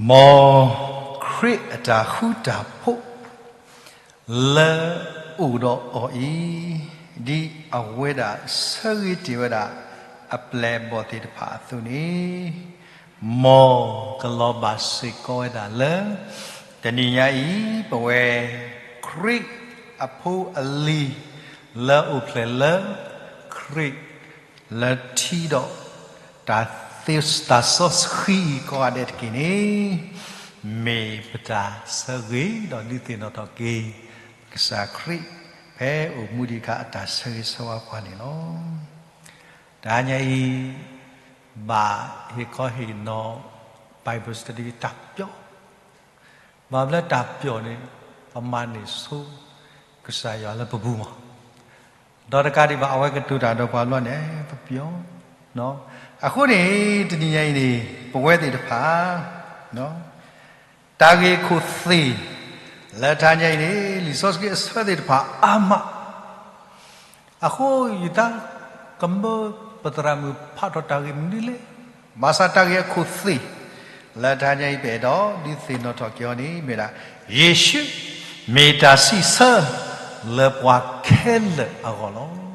မ်ခရံာ်အတၢ်ဃူတၢ်ဖိး လၢအိၣ်ဒီးအီၤအံၤ, ဒ်အဝဲဒၣ်ဆၢဂ့ၤတ့ၢ်ဝဲဒၣ် အပျဲၢ်အဘီၣ်သ့ၣ်တဖၣ်အသိးန့ၣ်, မ်ကလီၤဘၣ်စ့ၢ်ကီးဝဲဒၣ်လၢ တနံၤညါအံၤ ပဝဲ ခရံာ်အဖိအလံၤ လၢအိၣ်ဖျဲၣ်လၢ ခရံာ် လၢထံဒီး တၢ်သ့ တၢ်စီဆှံအံၤကိးဂၤဒဲးတက့ၢ်န့ၣ်, မ့ၢ်ပတၢ်ဆၢဂ့ၤဒီးဒုးသ့ၣ်နီၣ်ထီၣ်က့ၤ ကစၢ်ခရံာ် ဖဲအိၣ်မူဒံးအခါအတၢ်ဆၢဂ့ၤဆၢဝါပှၤန့ၣ်လီၤ. တဟါညါအံၤ ဘၣ်ဟ့ၣ်ခီဟ့ၣ်နီၤ Bible study တၢ်ပျီ ဘၣ်ဘျၢတၢ်ပျီန့ၣ် ပမၤန့ၢ်ဆိ ကစၢ်ယွၤလၢပပူၤမး, ဒီးတကးဒံးဘၣ် အဝဲကတိၤတၢ်ဒီးပှၤဘျီန့ၣ် ပပျီ, အဃိန့ၣ် တနံၤညါအံၤန့ၣ် ပဝဲသ့ၣ်တဖၣ် တၢ်ဂ့ၢ်ခိၣ်သ့ၣ် လၢတဟါညါအံၤန့ၣ် လံာ်စီဆှံအဆၢသ့ၣ်တဖၣ်အါမး အဃိ ယတၢ်ကမၢ ပသရၣ်မုၣ်ဖးထီၣ်တၢ်ဂ့ၢ်မနုၤလဲၣ်, ဘၣ်ဆၣ်တၢ်ဂ့ၢ်အခိၣ်သ့ၣ် လၢတဟါညါအံၤပအဲၣ်ဒိးဒုးသ့ၣ်နီၣ်ထီၣ်က့ၤအီၤန့ၣ် မ့ၢ်ဒၣ် ယ့ၣ်ၡူးမ့ၢ်တၢ်စံးဆၢ လၢပှၤခဲလၢာ်အဂီၢ်လီၤ.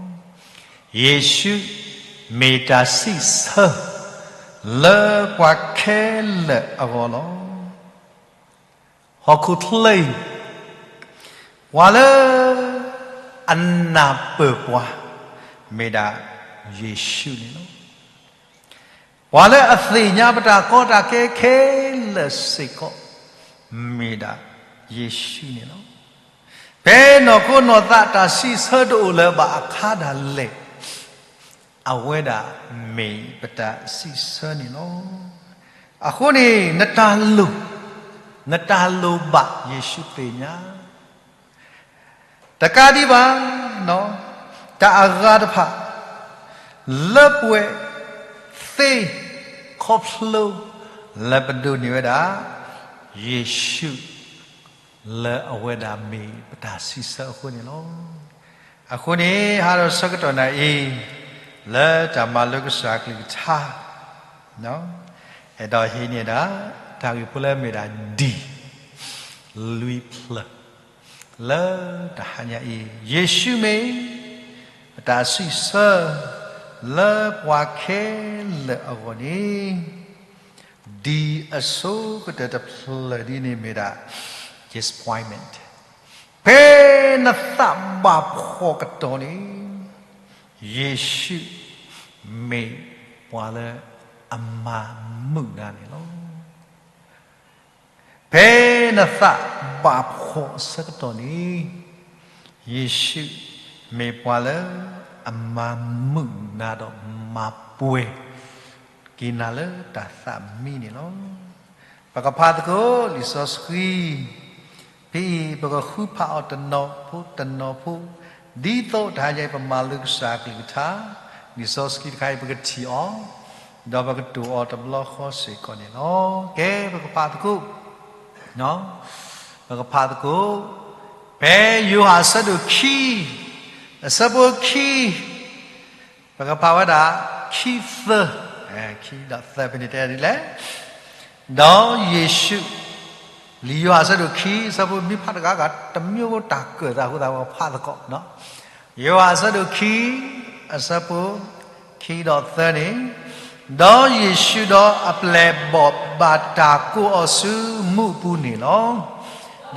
ယ့ၣ်ၡူးမ့ၢ်တၢ်စံးဆၢ လၢပှၤခဲလၢာ်အဂီၢ်လီၤ. ဟီၣ်ခိၣ်ချၢအံၤ ပှၤလၢအနၢ်ပၢၢ်ပှၤ မ့ၢ်ဒၣ်ယ့ၣ်ၡူးန့ၣ်လီၤ. ပှၤလၢအသ့ၣ်ညါပတၢ်ကီတၢ်ခဲခဲလၢာ်စ့ၢ်ကီး မ့ၢ်ဒၣ်ယ့ၣ်ၡူးန့ၣ်လီၤ. ဖဲနီၢ်ခိနီၢ်သးတၢ်စံးဆၢတအိၣ်လၢၤဘၣ်အခါဒၣ်လဲာ် အဝဲဒၣ်မ့ၢ်ပတၢ်စံးဆၢန့ၣ်လီၤ. အဃိန့ၣ် နတၢ်လိၣ်, နတၢ်လိၣ်ဘၣ်ယ့ၣ်ၡူးသ့ၣ်ညါ တကးဒံးဘၣ် တၢ်အဂၤတဖၣ် လၢပှဲၤသ့ခီဖျိလၢပဒိးန့ၢ်ဝဲဒၣ် ယ့ၣ်ၡူး လၢအဝဲဒၣ်မ့ၢ်ပတၢ်စံးဆၢအဃိန့ၣ်လီၤ. အဃိန့ၣ် ဟါဒီးဆၢကတီၢ်နၤအံၤ လၢတၢ်မၤလိကစၢ်အကလုၢ်ကထါ အဲၣ်ဒိးဟံးန့ၢ်ဒၣ် တၢ်ဂ့ၢ်ဖိလၢမ့ၢ်ဒၣ် ဒ် လွံၢ်ဖျၢၣ် လၢတဟါညါအံၤ ယ့ၣ်ၡူးမ့ၢ် ပတၢ်စံးဆၢ လၢပှၤခဲလၢာ်အဂီၢ်န့ၣ် ဒ်အဆိကတၢၢ်တဖျၢၣ်ဒ်န့ၣ်မ့ၢ်ဒၣ် disappointment ဖဲနသးဘၣ်ဖှီၣ်ကတီၢ်န့ၣ် ယ့ၣ်ၡူးမ့ၢ်ပှၤလၢအမၤမုာ်နၤန့ၣ်လီၤ. ဖဲနသးဘၣ်ဖှီၣ်အဆၢကတီၢ်န့ၣ် ယ့ၣ်ၡူးမ့ၢ်ပှၤလၢအမၤမုာ်နၤဒီးမၤပှဲၤက့ၤနၤလၢတၢ်သးမံန့ၣ်လီၤ. ပကဖးသကိးလံာ်စီဆှံ ဖဲအံၤပကဃုဖးအီၤတနီၤဖိတနီၤဖိ ဒ်သိးတဟါညါအံၤပမၤလိကစၢ်အကလုၢ်ကထါ လံာ်စီဆှံတခါအံၤပကထံၣ်အီၤ ဒီးပကတိၤအီၤတဘျီဃီစ့ၢ်ကီးန့ၣ်လီၤ. ကဲ ပကဖးသကိး ပကဖးသကိး ဖဲယိၤဟၣ်အဆၢဒိၣ်ခံ အဆၢဖိခံ ပကဖးဝဲဒၣ် ခံသၢ, ခံဒီးသၢဖဲန့ၣ်တဲဒ်လဲၣ်. ဒီးယ့ၣ်ၡူး, လံာ်ယိၤဟၣ်အဆၢဒိၣ်ခံ အဆၢဖိမ့ၢ်ဖးတဂၤဂၤ တမ့ၢ်တၢ်ကၢၣ်သးအဃိသတး ပကဖးသကိး, ယိၤဟၣ်အဆၢဒိၣ်ခံ အဆၢဖိခံဒီးသၢန့ၣ်, ဒီးယ့ၣ်ၡူးဒီးအပျဲၢ်အဘီၣ်ဘၣ်တၢ်ကိးအီၤဆူမူးအပူၤန့ၣ်လီ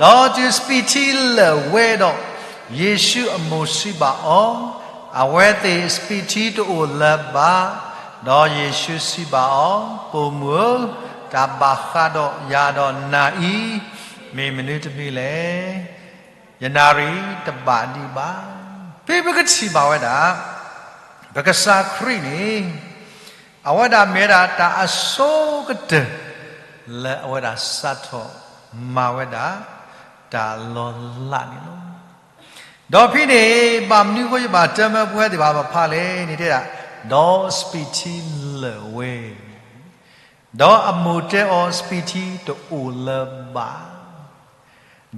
ၤ. ဒီးတုၤစပံးထံလၢာ်ဝဲဒီး, ယ့ၣ်ၡူးအမိၢ်စံးဘၣ်အီၤ, အဝဲသ့ၣ်စပံးထံတအိၣ်လၢၤဘၣ်. ဒီးယ့ၣ်ၡူးစံးဘၣ်အီၤ, ပိာ်မုၣ်ဧၢ, တၢ်ဘၣ်ဃးဒီးယၤဒီးနၤအံၤ မ့ၢ်မနုၤတမံၤလဲၣ်. ယနၣ်ရံၣ်တဘၣ်ဒံးဘၣ်. ဖဲပကထံၣ်ဘၣ်ဝဲဒၣ် ပကစၢ်ခရံာ်န့ၣ် အဝဲဒၣ်မ့ၢ်ဝဲဒၣ်တၢ်အဆိကတၢၢ် လၢအဝဲဒၣ်စးထီၣ်မၤဝဲဒၣ် တၢ်လီၤလးန့ၣ်လီၤ. ဒီးဖဲန့ၣ် ဘၣ်မနုၤအဃိယဘၣ်တဲမၢပဝဲသ့ၣ်တဖၣ်ဘၣ်ဖးလဲၣ်န့ၣ်တဲဒၣ်, ဒီးစပံးထံလၢာ်ဝဲ, ဒီးအမိၢ်တဲအီၤ စပံးထံတအိၣ်လၢၤဘၣ်.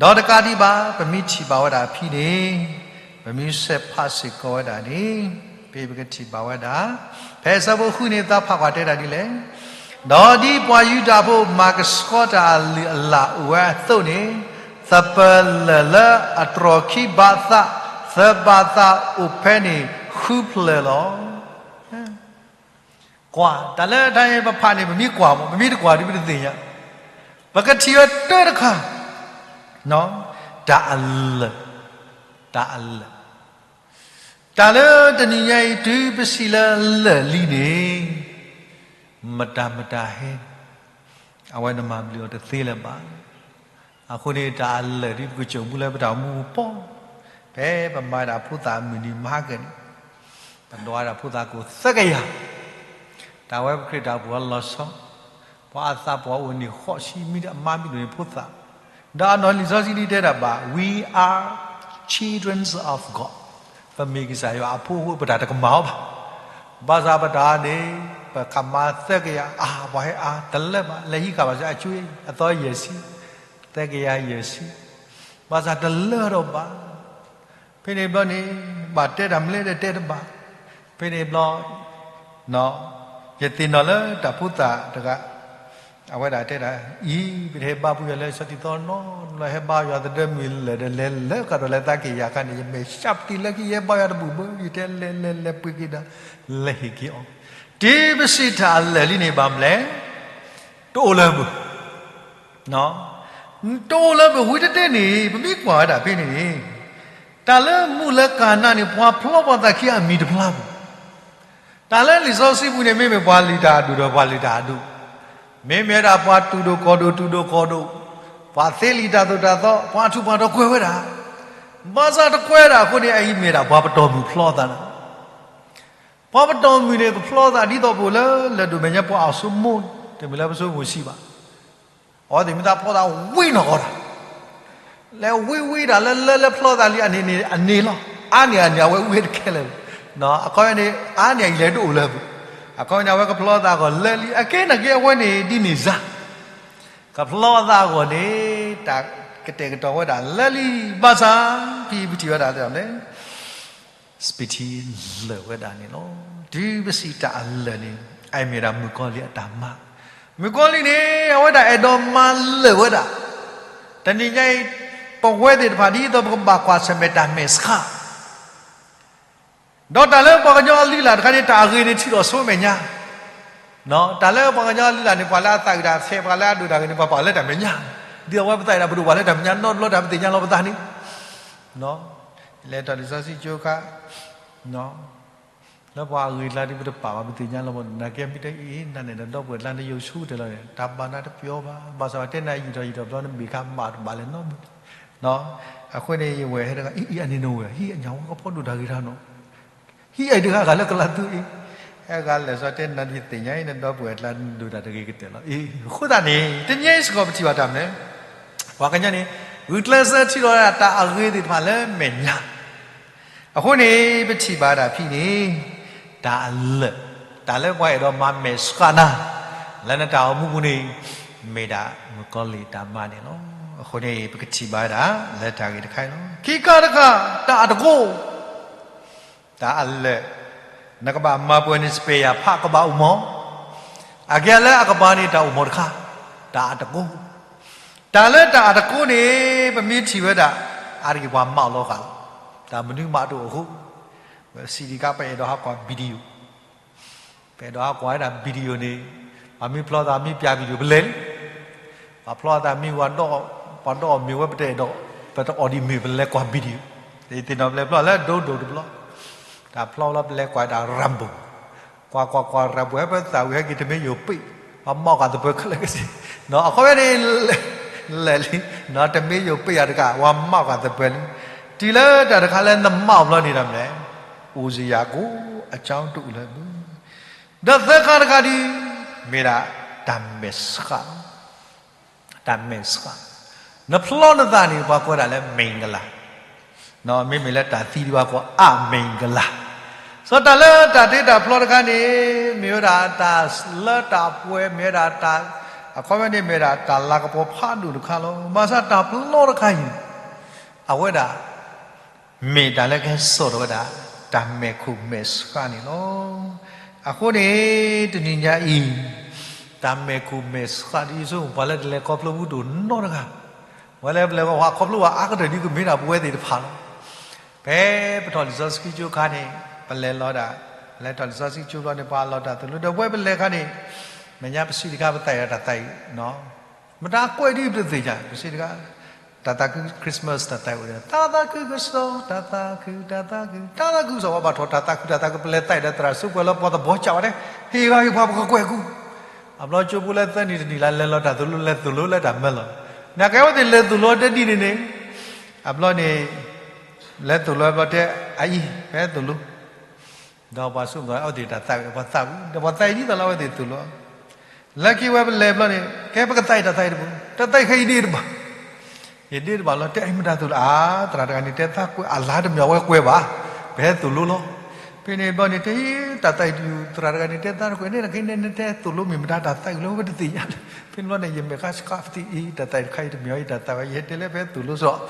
ဒီးတကးဒံးဘၣ် ပမ့ၢ်ထံၣ်ဘၣ်ဝဲဒၣ်ဖဲန့ၣ်, ပမ့ၢ်ဆဲးဖးစ့ၢ်ကီးဝဲဒၣ်န့ၣ်, ဖဲပကထံၣ်ဘၣ်ဝဲဒၣ်, ဖဲအဆၢဖိဃုန့ၣ် သးဖးကွၢ်တဲဒၣ်ဒ်လဲၣ်. ဒီးဒ်ပှၤယူဒၤဖိမၤကဆှီတၢ်အလုၢ်အလၢ်အိၣ်ဝဲအသိးန့ၣ်, သပၢၤလၢၢ်လၢအတြီၢ်ခံဘးသး, သၢဘးသးအိၣ်ဖဲန့ၣ်ဃုဖျၢၣ်လီၤ. ကွၢ် တၢ်လၢတၢ်အံၤပဖးန့ၣ် ပမ့ၢ်ကွၢ်မး ပမ့ၢ်တကွၢ်ဒီးပတသ့ၣ်ညါ, ပကထံၣ်ဝဲတၢ်တခါ, တၢ်အလၢာ်, တၢ်အလၢာ်, တၢ်လၢတနံၤညါအံၤ တုၤပစံးလၢလၢာ်လံန့ၣ်, မတၤမတၤဟဲ အဝဲနမၤဘျုးအီၤတသ့လၢၤဘၣ်. အဃိန့ၣ် တၢ်အလၢာ်ဒ်ပကစၢၢ်မူလၢပတၢ်အိၣ်မူပူၤ, ဖဲပမၤဒၣ်ဖိသၣ်အမုၢ်နံၤမဟါကၢန့ၣ်, ပဒိးဝဲဒၣ်ဖိသၣ်ကိၢ်သၢကယၤ, တၢ်ဝဲပခရံာ်တၢ်အိၣ်ဖှိၣ်အလီၤဆီ, ပှၤအသးပှၢ်အိၣ်န့ၣ်ဃိးဆံမံ အမါမံဒိၣ်န့ၣ်ဖိသၣ်, ဒီးအနီၢ်လံာ်စီဆှံဒ်တဲဒၣ်ဘၣ်, We are children of God. ပမ့ၢ်ကစၢ်ယွၤအဖိအဃိ ပတၢ်တကမၣ်အီၤဘၣ်. ဘၣ်ဆၣ်ပတၢ်န့ၣ် ပကမၤသၢကယၤ အါ ပှၤဟဲအါ တလၢဘၣ်, လဲၤဟံးဃာ်ဘၣ်စ့ၢ် အကၠွ့ အသီယဲၢ်ဆံ, သၢကယၤယဲၢ်ဆံ, ဘၣ်ဆၣ်တလၢဒီးဘၣ်. ဖဲန့ၣ်ဘျီန့ၣ် ဘၣ်တဲတၢ်မနုၤလဲၣ်တဲတဘၣ်. ဖဲန့ၣ်ဘျီ ယသ့ၣ်နီၣ်လၢတၢ်ဖိသၣ်တဂၤ အဝဲဒၣ်တဲဒၣ်အံၤ, ပတဟဲဘါပှၤယွၤလၢစီၤတံၤသီနီတဘျီ, ဟဲဘါယွၤသဒၢမုၢ်လၢာ်ဒီး လဲၤလၢကဒီးလဲၤသးက့ၤယၤခါန့ၣ် ယမဲာ်ဆှးပတံၤလၢခံ ယဟဲဘါယွၤတဘူၣ်ဘၣ်, ယတဲလဲၤလဲၤလဲၤပှ့ၤက့ၤဒီး လဲၤဟ့ၣ်က့ၤအီၤ, တုၤပစံးတၢ်အလၢာ်လံန့ၣ် ဘၣ်မနုၤလဲၣ်, တအိၣ်လၢၤဘၣ်. တအိၣ်လၢၤဘၣ် ဝံၤတတဲန့ၣ် ပမ့ၢ်ကွၢ်ဝဲဒၣ်ဖဲန့ၣ်န့ၣ်, တၢ်လၢမုၢ်လၢကၤနါန့ၣ် ပှၤဖျီပှၤသးခံအမံၤတဖျါဘၣ်. တၢ်လၢလံာ်စီဆှံပူၤန့ၣ် မ့မ့ၢ်ပှၤလုၢ်တၢ်အဒူၣ်ဒီးပှၤလုၢ်တၢ်အဒူၣ်, မ့မ့ၢ်ဝဲဒၣ်ပှၤတူၢ်ဒိၣ်ကီၢ်ဒိၣ် တူၢ်ဒိၣ်ကီၢ်ဒိၣ်, ပှၤသ့လံာ်တၢ်သိၣ်တၢ်သီ, ပှၤထူးပှၤတီၤကွဲးဝဲဒၣ်, ဘၣ်ဆၣ်တကွဲးဒၣ်အဃိန့ၣ် အအံၤမ့ၢ်ဒၣ်ပှၤပတီၢ်မုၢ်ဖျီသးန့ၣ် ပှၤပတီၢ်မုၢ်န့ၣ် ကဖျီသးဒ်သိးပအိၣ်လၢလၢၢ်ဒိၣ်မဲာ်ညါ ပှၤအီၣ်ဆိမိၣ်, တမ့ၢ်လၢပဆိမိၣ်ဆံးဘၣ်. အဝဲသ့ၣ်မ့ၢ်သးဖျီသးဝံနီၢ်ကီၢ်တၢ်, လဲၤဝံဝံဒၣ်လၢလၢလၢဖျီသးလံအန့ၣ်န့ၣ် အန့ၣ်လီၤ. အါန့ၢ်အန့ၣ် အဝဲဝံတခဲလၢာ်ဘၣ်. အခီပညီန့ၣ် အါန့ၢ်အအံၤလဲၤတအိၣ်လၢၤဘၣ်. အခီပညီန့ၣ် အဝဲကဖျီသးအဂီၢ်လၢာ်လံ အကဲနာ်က့အဝဲန့ၣ်ဒ်န့ၣ်စ့ၢ် ကဖျီသးအဂီၢ်န့ၣ် တၢ်ကတဲာ်ကတီၤဝဲဒၣ်လၢာ်လံ ဘၣ်ဆၣ် ဖဲပထံၣ်ဝဲဒၣ်န့ၣ် စပံးထံလၢာ်ဝဲဒၣ်န့ၣ်လီၤ. တုၤပစံးတၢ်အလၢာ်န့ၣ် အအံၤမ့ၢ်ဒၣ်မုၣ်ကီၤလံၢ်အတၢ်မၤ, မုၣ်ကီၤလံၢ်န့ၣ် အဝဲဒၣ်အဲၣ်ဒိးမၤလၢာ်ဝဲဒၣ်. တနံၤညါအံၤ ပဝဲသ့ၣ်တဖၣ်ဒ်သိးပကဘၣ်ကွၢ်ဆၢၣ်မဲာ်တၢ်မဲာ်ဆှး ဒီးတၢ်လၢပှၤကညီအလုၢ်အလၢ်တခါန့ၣ် တၢ်အဂ့ၤန့ၣ်ထံၣ်ထီၣ်ဆူမဲာ်ညါ, တၢ်လၢပှၤကညီအလုၢ်အလၢ်န့ၣ် ပှၤလၢအသးအုးတၢ်ဆဲး ပှၤလၢအဒိၣ်တၢ်ဂ့ၤန့ၣ် ပှၤပာ်လၢတၢ်မဲာ်ညါ, ဒ်သိးပဝဲပသးအုးတၢ်ပဒိၣ်ပှၤလၢတၢ်မဲာ်ညါနီတဘျီ တၢ်ပသ့ၣ်ညါလီၤပသးန့ၣ်, လဲၤထီၣ်လံာ်စီဆှံကၠိခါ လၢပှၤအဂ့ၤအကျါဒ်ပတပာ်ဘၣ် ပသ့ၣ်ညါလီၤဘၣ် နာ်က့မ့ၢ်တအံၤ နန့ၣ်ဒီပုၢ်ဝဲၢ်ကျါန့ၣ် ယိၤဆူတဲလီၤန့ၣ် တၢ်ဘၣ်နၤတပျီဘၣ်, ဘၣ်ဆၣ်တဲနၤယံာ်ထီၣ်ယံာ်ထီၣ်ဘျီန့ၣ် မ့ၢ်ခါမၤတဘၣ်လဲၣ်နီတမံၤ, အဃိန့ၣ် ယဝဲဟဲတဂၤ အံၤအံၤအန့ၣ်နဝဲ ဟံးအညါဝဲကဖီဒိၣ်တၢ်ဂ့ၤတၢ်နီၤ ဟံးအံၤတဂၤဂၤလၢကလးသူအံၤ, ဟဲဂၤလဲၤစီၤတဲနၤဒ်သ့ၣ်ညါအံၤ နဒီပုၢ်ဝဲၢ်ကျါဒိၣ်တၢ်တဂ့ၤကတၢၢ်လီၤ. အဃိသတးန့ၣ် တနံၤအံၤစ့ၢ်ကီးပထံၣ်ဘၣ်တၢ်မနုၤလဲၣ်, ပှၤကညီန့ၣ် ဂုာ်ကျဲးစၢးထံၣ်လီၤဒၣ်တၢ်အဂ့ၤသ့ၣ်တဖၣ်လၢမဲာ်ညါ အဃိန့ၣ် ပထံၣ်ဘၣ်ဒၣ်ဖဲန့ၣ် တၢ်အလၢာ်, တၢ်လၢပှၤအဲၣ်ဒိးမၤမဲာ်ဆှးနၤ လၢနတၢ်အိၣ်မူပူၤန့ၣ် မ့ၢ်ဒၣ်မုၣ်ကီၤလံၢ်တၢ်မၤန့ၣ်လီၤ. အဃိန့ၣ် ပကထံၣ်ဘၣ်ဝဲဒၣ်လၢတၢ်ဂ့ၢ်တခါအံၤလီၤ. ခံခါတခါ တၢ်အတကိး တၢ်အလၢာ်, နကဘၣ်မၤပှဲၤန့ၣ် စပယ်ယၤဖးကဘၣ်အိၣ်မီၢ်, အကဲလၢအကပၤန့ၣ် တၢ်အိၣ်မီၢ်တခါ, တၢ်အတကိး, တၢ်လၢတၢ်အတကိးန့ၣ် ပမ့ၢ်ထံၣ်ဝဲဒၣ် အါတက့ၢ်ပှၤမၤအီၤလီၤဃာ်လီၤ, တၢ်မနုၤမၤတအိၣ်အဃိ, ပစံးဒံးခါ ပအဲၣ်ဒိးဟးကွၢ် video ပအဲၣ်ဒိးဟးကွၢ်ဝဲဒၣ် video န့ၣ်, ပှၤမ့ၢ်ဖျီသးမ့ၢ်ပျး video ပလဲၤလံ, ပှၤဖျီသးမ့ၢ်ဝဲဒီး, ပှၤဒီးအီၣ်မ့ၤဝဲပတအဲၣ်ဒိး, ပတအီၣ်ဒံးမ့ၤ ပလဲၤကွၢ် video, ယသ့ၣ်နီၣ်ပျဲၢ်ဖျီလၢဒိဒိၣ်တဘျီ, တၢ်ဖျီလီၤပလဲၤကွၢ်ဒၣ် Rambo, ကွၢ်ကွၢ်ကွၢ် Rambo ဟဲပသးဝံၤဟဲက့ၤတမ့ၢ်ယိာ်ပ့ၣ်, ပှၤမၤအီၣ်ဃာ်သပၢၤခဲလၢာ်ကစ့ၢ်, အခီပညီန့ၣ် လဲၤလံ, တမ့ၢ်ယိာ်ပ့ၣ်ယၤတကး ပှၤမၤအီၣ်ဃာ်သပၢၤလံ, တုၤလၢတၢ်တခါလၢနမၤအီၤဘျီန့ၣ်ဒီးမနုၤလဲၣ်, အိၣ်စ့ၢ်ယၤကိး အကၠီတအိၣ်လၢၤဘၣ် ဒီးသၢခါတခါဒုး မ့ၢ်ဒၣ်တၢ်မဲာ်ဆှးလီၤ. တၢ်မဲာ်ဆှး, နဖျီနသးန့ၣ် ပှၤကိးဒၣ်လၢ မင်္ဂလာ, မ့မ့ၢ်လၢတၢ်သံဒ်ပှၤကိး အမင်္ဂလာ, စီၤတၢ်လၢတၢ်တ့တၢ်ဖျီတခါန့ၣ် မ့ၢ်ဝဲဒၣ်တၢ်လၢတၢ်ပှဲၤ မ့ၢ်ဝဲဒၣ်တၢ်, အခီပညီန့ၣ်မ့ၢ်ဒၣ်တၢ်လၤကပီၤဖးဒိၣ်တခါလီၤ. ဘၣ်ဆၣ်တၢ်ဖျီတခါအံၤ အဝဲဒၣ် မ့ၢ်တၢ်လၢကဟဲစိာ်ထီၣ်ဝဲဒၣ် တၢ်မဲာ်ခိၣ်မဲာ်ဆှးန့ၣ်လီၤ. အဃိန့ၣ် တနံၤညါအံၤ တၢ်မဲာ်ခိၣ်မဲာ်ဆှးဒ်ယဆိကမိၣ် ပှၤလၢတလဲၤခီဖျိဘူးတအိၣ်နီတဂၤ, ပှၤလၢပလဲၤဝဲပှၤခီဖျိဘၣ်အါကတၢၢ်ဒ်ကမ့ၢ်ဒၣ်ပဝဲသ့ၣ်တဖၣ်လီၤ. ဖဲပထီၣ်လံာ်စီဆှံကၠိအခါန့ၣ် ပလဲၤလီၤဒၣ်, လဲၤထီၣ်လံာ်စီဆှံကၠိဘျီန့ၣ် ပှၤလီၤတၢ်သိၣ်လိ ဒီးပဝဲပလဲၤအခါန့ၣ် မဲာ်ညါပစံးတခါ ပသးအံၤတၢ်သးအံၤ မတၤကွဲးဒ်ပတသ့ၣ်ညါ ပစံးတခါ, တၢ်သးခု Christmas တၢ်သးအံၤအိၣ်ဒီး တၢ်သးခုကစီၣ် တၢ်သးခု တၢ်သးခု တၢ်သးခုကစီၣ် ပှၤဘၣ်ထီၣ်တၢ်သးခုတၢ်သးခု ပလဲၤသးအံၤဒီးသရၣ်စူးပှဲၤလီၤ ပှၤသဘီကၢ်ဝဲဒၣ် ဟ့ၣ်ဂၤဟ့ၣ်ပှၤပကကွဲးကူ, အဘျီကၠိဖိလၢသၢနံၣ်တနံၣ်လၢလဲၤလီၤတၢ်သိၣ်လိ လဲၤသိၣ်လိလၢတၢ်မၢလီၤ, နကဲဝဲသ့ၣ်လဲၤသိၣ်လိတနံၣ်န့ၣ်န့ၣ်, အဘျီန့ၣ် လဲၤသိၣ်လိအဘျီတဲ အအံၤ ဖဲသိၣ်လိ ဒီးပှၤစူးကီးအဝဲသ့ၣ်တၢ်သးဝံၣ် ပှၤသးဝံၣ် ဒီးပှၤသးဝံၣ်ဒ်သိးလၢအဝဲသ့ၣ်သိၣ်လိ, လၢခံဝဲပလဲၤဘျီန့ၣ် ကဲပကသးအံၤတၢ်သးအံၤတပူၤ တၢ်သးအံၤခဲအံၤဒ့တဘၣ်, ယဒ့တဘၣ်လီၤ တဲအံၤမတၤသိၣ်လိ အါ သရၣ်တဂၤန့ၣ် တဲသးကွဲးအလါတမံၤ အဝဲကွဲးဘၣ်, ပဟဲသိၣ်လိလီၤ, ဖဲန့ၣ်ဘျီန့ၣ် တဟ့ၣ်တၢ်သးအံၤတယူၢ် သရၣ်တဂၤန့ၣ် တဲသးတကွဲးန့ၣ် နက့န့ၣ် နတဲသိၣ်လိမ့ၢ်မတၤတၢ်သးအံၤလၢဝဲတသ့ၣ်ညါလၢ, ဖဲန့ၣ်ဘျီန့ၣ် ယမဲာ်ဃါဆှးပသံအံၤ တၢ်သးအံၤတခါအံၤတမံၤအံၤ တၢ်သးဝဲ ယဟဲတဲလၢပဟဲသိၣ်လိစ့ၢ်,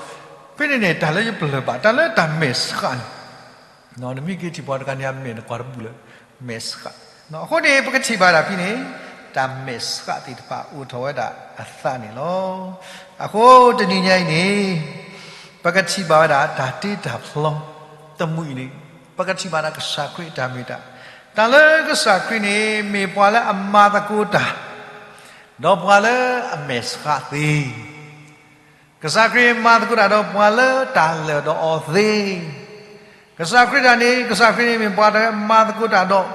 ဖဲန့ၣ်န့ၣ် တၢ်လၢယပလၢၢ်ဘၣ် တၢ်လၢတၢ်မဲာ်ဆှးန့ၣ် နမ့ၢ်က့ၤထံၣ်ပှၤတဂၤန့ၣ် အမဲာ်နကွၢ်တဘူၣ်လၢ မဲာ်ဆှး, အဃိန့ၣ် ပကထံၣ်ဘၣ်ဒၣ်ဖဲန့ၣ် တၢ်မဲာ်ဆှးသ့ၣ်တဖၣ်အိၣ်ထီၣ်ဝဲဒၣ်အသးန့ၣ်လီၤ. အဃိတနံၤညါအံၤန့ၣ် ပကထံၣ်ဘၣ်ဝဲဒၣ်တၢ်တ့တၢ်ဖျီ, တမူအံၤန့ၣ် ပကထံၣ်ဘၣ်ဒၣ်ကစၢ်ခရံာ်အတၢ်မ့ၢ်တၢ်, တၢ်လၢကစၢ်ခရံာ်န့ၣ် မ့ၢ်ပှၤလၢအမၤသကိးတၢ် ဒီးပှၤလၢအမဲာ်ဆှးသ့ ကစၢ်ခရံာ်မၤသကိးတၢ်ဒီးပှၤလၢတၢ်လၢာ်ဒီးအီၤသ့, ကစၢ်ခရံာ်တၢ်န့ၣ် ကစၢ်ခရံာ်န့ၣ်မ့ၢ်ပှၤတၢ်မၤသကိးတၢ်ဒီး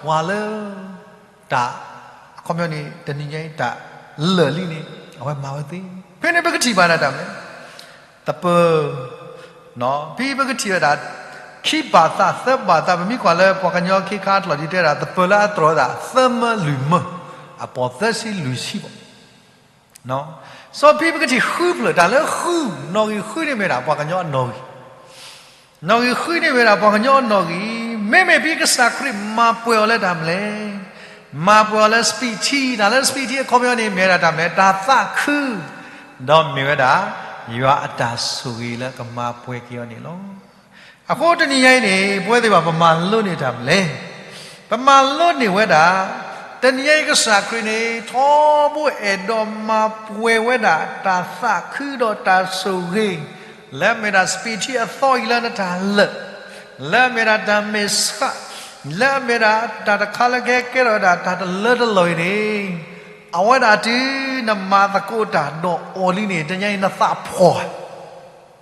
ပှၤလၢ တၢ် အခီပညီန့ၣ် တနံၤညါအံၤတၢ်လၢာ်လံန့ၣ် အဝဲမၤဝဲသ့, ဖဲန့ၣ်ပကထံၣ်ဘၣ်ဒၣ်တၢ်မနုၤလဲၣ်, သပၢၤ ဖဲပကထံၣ်ဝဲဒၣ် ခံဘၣ်သးသၢဘၣ်သး ပမ့ၢ်ကွၢ်လၢပှၤကညီခ့ခါအကျိာ်ဒ်တဲဒၣ် သပၢၤလၢအတြီၤဝဲဒၣ် သၢမၢလွံၢ်မၢ အပိာ်သၢဆံလွံၢ်ဆံဘၣ် စီၤဖံပကထံၣ်ဃုဖျၢၣ် တၢ်လၢဃု နီၣ်ဂံၢ်ဃုန့ၣ်မ့ၢ်ဒၣ်ပှၤကညီအနီၣ်ဂံၢ်, နီၣ်ဂံၢ်ဃုန့ၣ်မ့ၢ်ဒၣ်ပှၤကညီအနီၣ်ဂံၢ်, မ့မ့ၢ်ဖဲကစၢ်ခရံာ်မၤပှဲၤအီၤလၢတၢ်မနုၤလဲၣ်, မၤပှဲၤအီၤလၢစပံးထံ, တၢ်လၢစပံးထံအခီပညီန့ၣ် မ့ၢ်ဝဲဒၣ်တၢ်မနုၤလဲၣ်, တၢ်သးခု, ဒီးမ့ၢ်ဝဲဒၣ် ယွၤအတၢ်ဆိၣ်ဂ့ၤလၢကမၤပှဲၤက့ၤအီၤန့ၣ်လီၤ. အဃိတနံၤညါအံၤန့ၣ် ပဝဲသ့ၣ်တဖၣ် ပမၤလိန့ၢ်တၢ်မနုၤလဲၣ်, ပမၤလိန့ၢ်ဝဲဒၣ် တနံၤညါအံၤကစၢ်ခရံာ်န့ၣ် ထီဘိအဲၣ်ဒိးမၤပှဲၤဝဲဒၣ် တၢ်သးခုဒီးတၢ်ဆိၣ်ဂ့ၤ လၢအမ့ၢ်ဒၣ်စပံးထံအသီအံၤလၢနတၢ်လၢာ်, လၢအမ့ၢ်ဒၣ်တၢ်မဲာ်ဆှး, လၢအမ့ၢ်ဒၣ်တၢ်တခါလၢကဟဲကဲထီၣ်ဝဲဒၣ်တၢ်တလၢတလီၢ်အံၤန့ၣ်, အဝဲဒၣ်တုၤနမၤသကိးတၢ်ဒီးအီၤလံန့ၣ် တနံၤညါအံၤနသးဖှီၣ်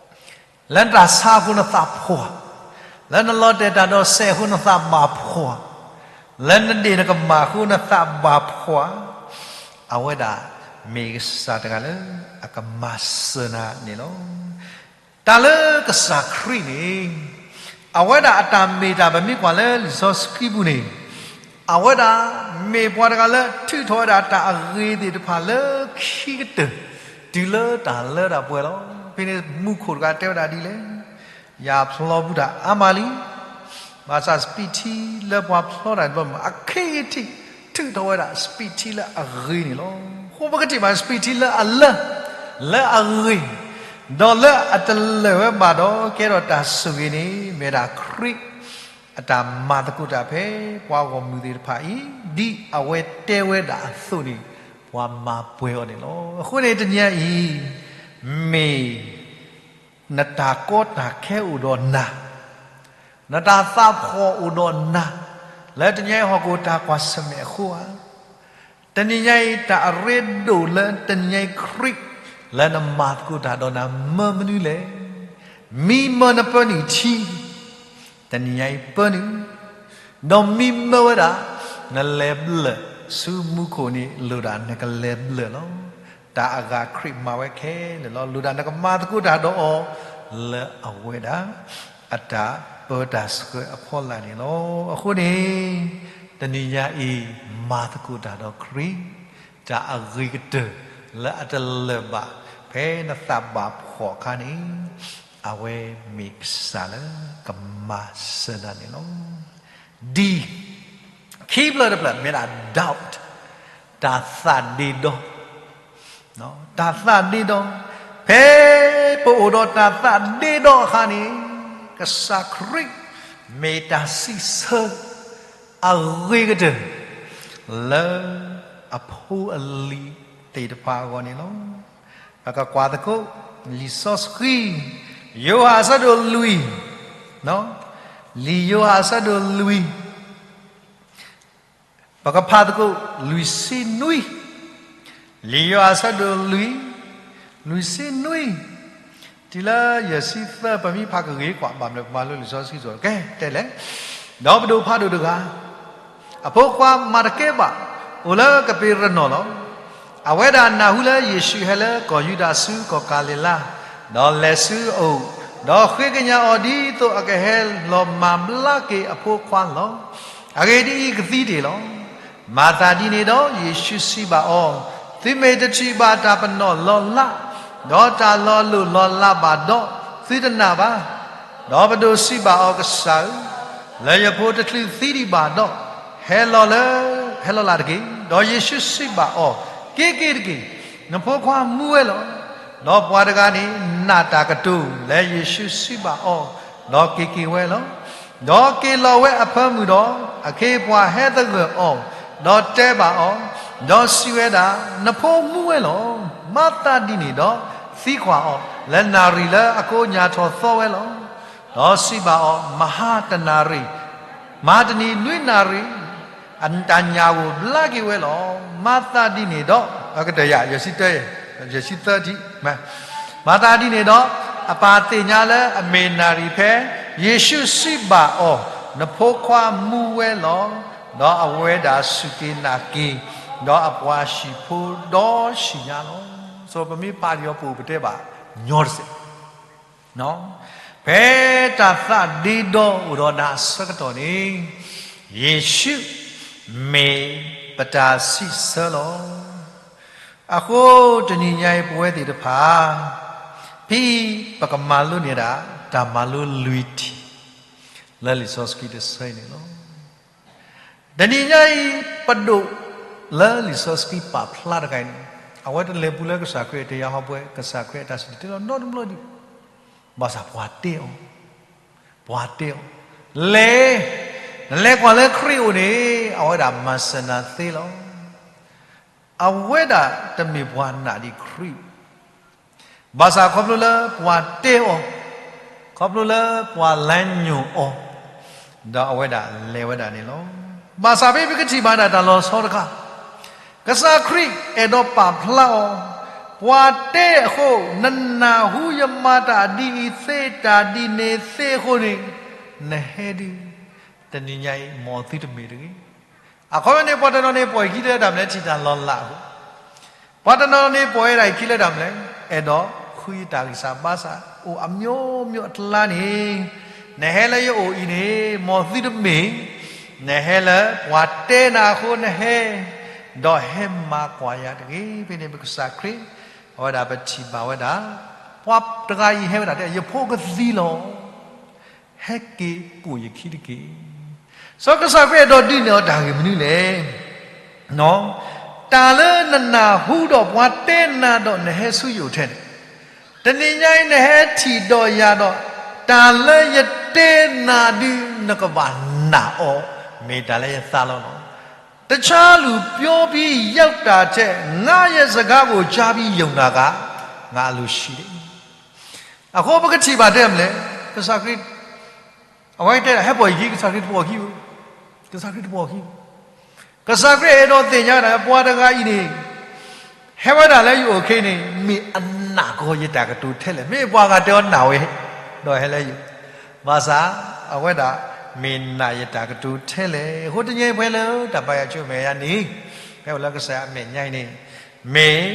လၢနတၢ်ဆါအဃိနသးဖှီၣ်, လၢနလီၤတဲာ်တၢ်ဒီးစဲးအဃိနသးဘၣ်ဖှီၣ်, လၢနဒ့ၣ်နကမၢ်အဃိနသးဘၣ်ဖှီၣ်, အဝဲဒၣ်မ့ၢ်ကစၢ်တဂၤလၢအကမၤစၢၤနၤန့ၣ်လီၤ. တၢ်လၢကစၢ်ခရံာ်န့ၣ် အဝဲဒၣ်အတၢ်မ့ၢ်တၢ် ပမ့ၢ်ကွၢ်လၢလံာ်စီဆှံပူၤန့ၣ် အဝဲဒၣ်မ့ၢ်ပှၤတဂၤလၢထုးထီၣ်ဝဲဒၣ်တၢ်အဂ့ၤသ့ၣ်တဖၣ်လၢခံကတၢၢ် တုၤလၢတၢ်လၢတၢ်ပှဲၤလီၤ. ဖဲန့ၣ်မူခိၣ်တဂၤတဲဝဲဒၣ်ဒ်လဲၣ်, ယၤဖျီဘူးတၢ်အါမးလံ, ဘၣ်ဆၣ်စပံးထံလၢပှၤဖျီတၢ်တဘျီမး အခံထံၣ် ထုးထီၣ်ဝဲဒၣ်စပံးထံလၢအဂ့ၤန့ၣ်လီၤ. အဃိပကထံၣ်ဘၣ်စပံးထံလၢအလၢ လၢအဂ့ၤ, ဒီးလၢအတလၢာ်ဝဲဘၣ်ဒီး ကဲထီၣ်တၢ်ဆိၣ်ဂ့ၤန့ၣ် မ့ၢ်ဒၣ်ခရံာ် အတၢ်မၤသကိးတၢ်ဖဲ ပှၤဂီၢ်မုၢ်သ့ၣ်တဖၣ်အံၤ ဒ်အဝဲတဲဝဲဒၣ်အသိးန့ၣ် ပှၤမၤပှဲၤအီၤန့ၣ်လီၤ. အဃိန့ၣ်တနံၤအံၤ မ့ၢ် နတၢ်ကီတၢ်ခဲအိၣ်ဒီးနၤ, နတၢ်သးဖှီၣ်အိၣ်ဒီးနၤ, လၢတနံၤအံၤဟီၣ်ခိၣ်တၢ်ကွၢ်ဆၢၣ်မဲာ်အဃိဧါ, တနံၤညါအံၤ တၢ်အရ့ဒိၣ်လၢတနံၤညါအံၤခရံာ် လၢနမၤသကိးတၢ်ဒီးနၤမၢမနုၤလဲၣ်. မံမၢနပၢနုာ်ထံ, တနံၤညါအံၤပၢနုာ်, ဒီးမံမၢဝဲဒၣ် နလဲၤဘျၢၣ်ဆူမူခိၣ်န့ၣ် လိၣ်ဒၣ်နကလဲၤဘျၢၣ်လီၤ. တၢ်အဂၤခရံာ်မၤဝဲခဲလၢာ်လီၤ. လိၣ်ဒၣ်နကမၤသကိးတၢ်ဒီးအီၤ လၢအဝဲဒၣ် အတၢ်ပၢတၢ်ဆှၢအဖီလာ်န့ၣ်လီၤ. အဃိန့ၣ် တနံၤညါအံၤ မၤသကိးတၢ်ဒီးခရံာ် တၢ်အဂ့ၤကတၢၢ်လၢအတလၢာ်ဘၣ် ဖဲနသးဘၣ်ဖှီၣ်အခါန့ၣ် အဝဲမ့ၢ်ကစၢ်လၢကမၤစၢၤနၤန့ၣ်လီၤ. ဒ် ခံဖျၢၣ်တဖျၢၣ်မ့ၢ်ဒၣ် doubt တၢ်သးဒ့ဒီ တၢ်သးဒ့ဒီ ဖဲပအိၣ်ဒီးတၢ်သးဒ့ဒီအခါန့ၣ် ကစၢ်ခရံာ် မ့ၢ်တၢ်စံးဆၢ အဂ့ၤကတၢၢ် လၢ အဖိအလံၤသ့ၣ်တဖၣ်အဂီၢ်န့ၣ်လီၤ. ပကကွၢ်သကိး လံာ်စီဆှံ ယိၤဟၣ်အဆၢဒိၣ်လွံၢ်, လံာ်ယိၤဟၣ်အဆၢဒိၣ်လွံၢ်, ပကဖးသကိး လွံၢ်ဆံနွံ, လံာ်ယိၤဟၣ်အဆၢဒိၣ်လွံၢ်, လွံၢ်ဆံနွံ, တုၤလၢယဲၢ်ဆံသၢ ပမ့ၢ်ဖးကဂ့ၤကွၢ် ဘၣ်မနုၤပမၤလိလံာ်စီဆှံကဲ တဲလဲၣ်, ဒီးပဒိၣ်ဖးဒိၣ်တဂၤ အဖိခွါမၤတကဲဘၣ်, အိၣ်လၢကပ့းရနီၣ်လီၤ. အဝဲဒၣ်နၢ်ဟူလၢယ့ၣ်ၡူးဟဲလၢကီၢ်ယူဒၤဆူကီၢ်ကၤလံၤလါ, ဒီးလဲၤဆူအအိၣ်, ဒီးဃ့ကညးအီၤဒ်သိးအကဟဲလီၤမၤဘျါက့ၤအဖိခွါလီၤ. အဂ့ၢ်ဒ်အံၤ, ကသံတ့ၢ်လီၤ. မၤသးဒ်န့ၣ်ဒီး ယ့ၣ်ၡူးစံးဘၣ်အီၤ, သုမ့ၢ်တထံၣ်ဘၣ်တၢ်ပနီၣ်လီၤလး, ဒီးတၢ်လီၤလိၢ်လီၤလးဘၣ်ဒီး, သုတနာ်ဘၣ်. ဒီးပဒိၣ်စံးဘၣ်အီၤ, ကစၢ်ဧၢ, လၢယဖိတချုးသံဒံးဘၣ်ဒီး, ဟဲလီၤလၢ, ဟဲလီၤလၢ်တက့ၢ်. ဒီးယ့ၣ်ၡူးစံးဘၣ်အီၤ, က့ၤက့ၤတက့ၢ်, နဖိခွါမူဝဲလီၤ. ဒီးပှၤတဂၤန့ၣ်နာ်တၢ်ကတိၤလၢယ့ၣ်ၡူးစံးဘၣ်အီၤ, ဒီးက့ၤက့ၤဝဲလီၤ. ဒီးက့ၤလီၤဝဲအဖၢမုၢ်ဒီး, အခ့အပှၤဟဲသဂၢၢ်အီၤ, ဒီးတဲဘၣ်အီၤ, ဒီးစံးဝဲဒၣ်, နဖိမူဝဲလီၤ. မၤသးဒ်န့ၣ်ဒီး, သံကွၢ်အီၤ, လၢနၣ်ရံၣ်လၢအကိးညၣ်ထီၣ်သီဝဲလီၤ. ဒီးစံးဘၣ်အီၤ, မဟါတနၣ်ရံၣ်, မဟါတနံၤနွံနၣ်ရံၣ်, တၢ်ညၣ်ဂိၢ်ဘျါက့ၤဝဲလီၤ. မၤသးဒ်န့ၣ်ဒီး, ကတၢၢ်ယၤ, ယဲၢ်ဆံသၢ, ယဲၢ်ဆံသၢထံၣ်, မၤသးဒ်န့ၣ်ဒီး, အပၢ်သ့ၣ်ညါလၢအမ့ၢ်နၣ်ရံၣ်ဖဲ, ယ့ၣ်ၡူးစံးဘၣ်အီၤ, နဖိခွါမူဝဲလီၤ. ဒီးအဝဲဒၣ်စူၢ်က့ၤနာ်က့ၤ, ဒီးအပှၤဟံၣ်ဖိဒီးဆံးညါလီၤ. ပမ့ၢ်ဖးဒီးပအိၣ်ပတဲဘၣ်ညီတစဲး ဖဲတၢ်သးဒ့ဒီအိၣ်ဒီးနၤအဆၢကတီၢ်န့ၣ်, ယ့ၣ်ၡူးမ့ၢ်ပတၢ်စံးဆၢလီၤ. အဃိတနံၤညါအံၤပဝဲသ့ၣ်တဖၣ်, ဖဲအံၤပကမၤလိန့ၢ်ဒၣ် တၢ်မၤလိလွံၢ်ထံၣ် လၢလံာ်စီဆှံတဆၢအံၤန့ၣ်လီၤ. တနံၤညါအံၤ ပဒိၣ်လၢလံာ်စီဆှံပာ်ဖျါတဂၤအံၤန့ၣ်, အဝဲတလဲၤပူၤလၢကစၢ်ခရံာ်အတယၤဟီၣ်ပှဲၤ, ကစၢ်ခရံာ်အတၢ်စံၣ်တဲၤတဲလီၤနီတဘျီဒံး, ဘၣ်ဆၣ်ပှၤတဲအီၤ, ပှၤတဲအီၤ, လဲၤ, နလဲၤကွၢ်လၢခရံာ်အိၣ်န့ၣ် အဝဲဒၣ်မၤစၢၤနၤသ့လီၤ. အဝဲဒၣ်တမ့ၢ်ပှၤနာ်ဒံးခရံာ် ဘၣ်ဆၣ်ခီဖျိလၢပှၤတဲအီၤ, ခီဖျိလၢပှၤလၢညိၣ်အီၤ, ဒီးအဝဲဒၣ်လဲၤဝဲဒၣ်န့ၣ်လီၤ. ဘၣ်ဆၣ်ဖဲပကထံၣ်ဘၣ်ဒၣ်တၢ်လီၤဆီတခါ, ကစၢ်ခရံာ်အဲၣ်ဒိးပာ်ဖျါအီၤ, ပှၤတဲအဃိ, နနၢ်ဟူယမၤတၢ်ဒ်အံၤသ့ တၢ်ဒ်န့ၣ်သ့အဃိန့ၣ်, နဟဲဒုး, တနံၤညါအံၤ မ်သုတမ့ၢ်တဂ့ၤ. အခီပညီန့ၣ် ပှၤတနီၤန့ၣ်ပိာ်ယခံလၢတၢ်မနုၤလဲၣ် ထံၣ်တၢ်လီၤလးအဃိ, ပှၤတနီၤန့ၣ်ပိာ်ဝဲဒၣ်ယခံလၢတၢ်မနုၤလဲၣ် အဲၣ်ဒိးဃုယတၢ်ဂံၢ်စၢ်ဘါစၢ် အိၣ်အမျိုးမျိုးအကျါန့ၣ်, နဟဲလၢယအိၣ်အံၤန့ၣ် မ်သုတမ့ၢ်, နဟဲလၢပှၤတဲနၤအဃိနဟဲ, ဒီးဟဲမၤကွၢ်ယၤတဂ့ၤ. ဖဲန့ၣ်ပကစၢ်ခရံာ်, အဝဲဒၣ်ပထံၣ်ဘၣ်ဝဲဒၣ်, ပှၤတဂၤအံၤဟဲဝဲဒၣ်တဲ ယဖိကသံလီၤ. ဟဲက့ၤပိာ်ယခံတက့ၢ်. စီၤကစၢ်ခရံာ်အဲၣ်ဒိးဒုးနဲၣ်အီၤတၢ်ဂ့ၢ်မနုၤလဲၣ်. တၢ်လၢနနၢ်ဟူဒီးပှၤတဲနၤဒီးနဟဲဆူယအိၣ်ထဲန့ၣ်, တနံၤညါအံၤနဟဲထံၣ်ဒီးယၤဒီး, တၢ်လၢယတဲနၤဒုး နကဘၣ်နာ်အီၤ, မ့ၢ်တၢ်လၢယသးလီၤလီၤ. တခြားလူပြောပြီး ယုံတာထက် ငါ့စကားကို ကြားပြီး ယုံတာက ငါအလိုရှိတယ်. အဃိပကထံၣ်ဘၣ်တဲမနုၤလဲၣ်, ကစၢ်ခရံာ်, အဝဲတဲဒၣ် ဟဲပိာ်ယခံ, ကစၢ်ခရံာ်တပိာ်ခံဘၣ်, ကစၢ်ခရံာ်တပိာ်ခံဘၣ်. ကစၢ်ခရံာ်အဲၣ်ဒိးသ့ၣ်ညါဒၣ် ပှၤတဂၤအံၤန့ၣ် ဟဲဝဲဒၣ်လၢယအိၣ်ခ့န့ၣ် မ့ၢ်အနာ်ကီယတၢ်ကတိၤထဲလဲၣ်, မ့ၢ်ပှၤဂၤတဲအီၤနာ်ဝဲ, ဒီးဟဲလၢယအိၣ်, ဘၣ်ဆၣ်, အဝဲဒၣ်, မ့ၢ်နာ်ယတၢ်ကတိၤထဲလဲၣ်. အဃိတနံၤအံၤပှၤလၢတၢ်ဘါယွၤဆူမဲာ်ညါန့ၣ်, ဖဲအိၣ်လၢကစၢ်ယွၤအမဲာ်ညါအံၤန့ၣ်, မ့ၢ်,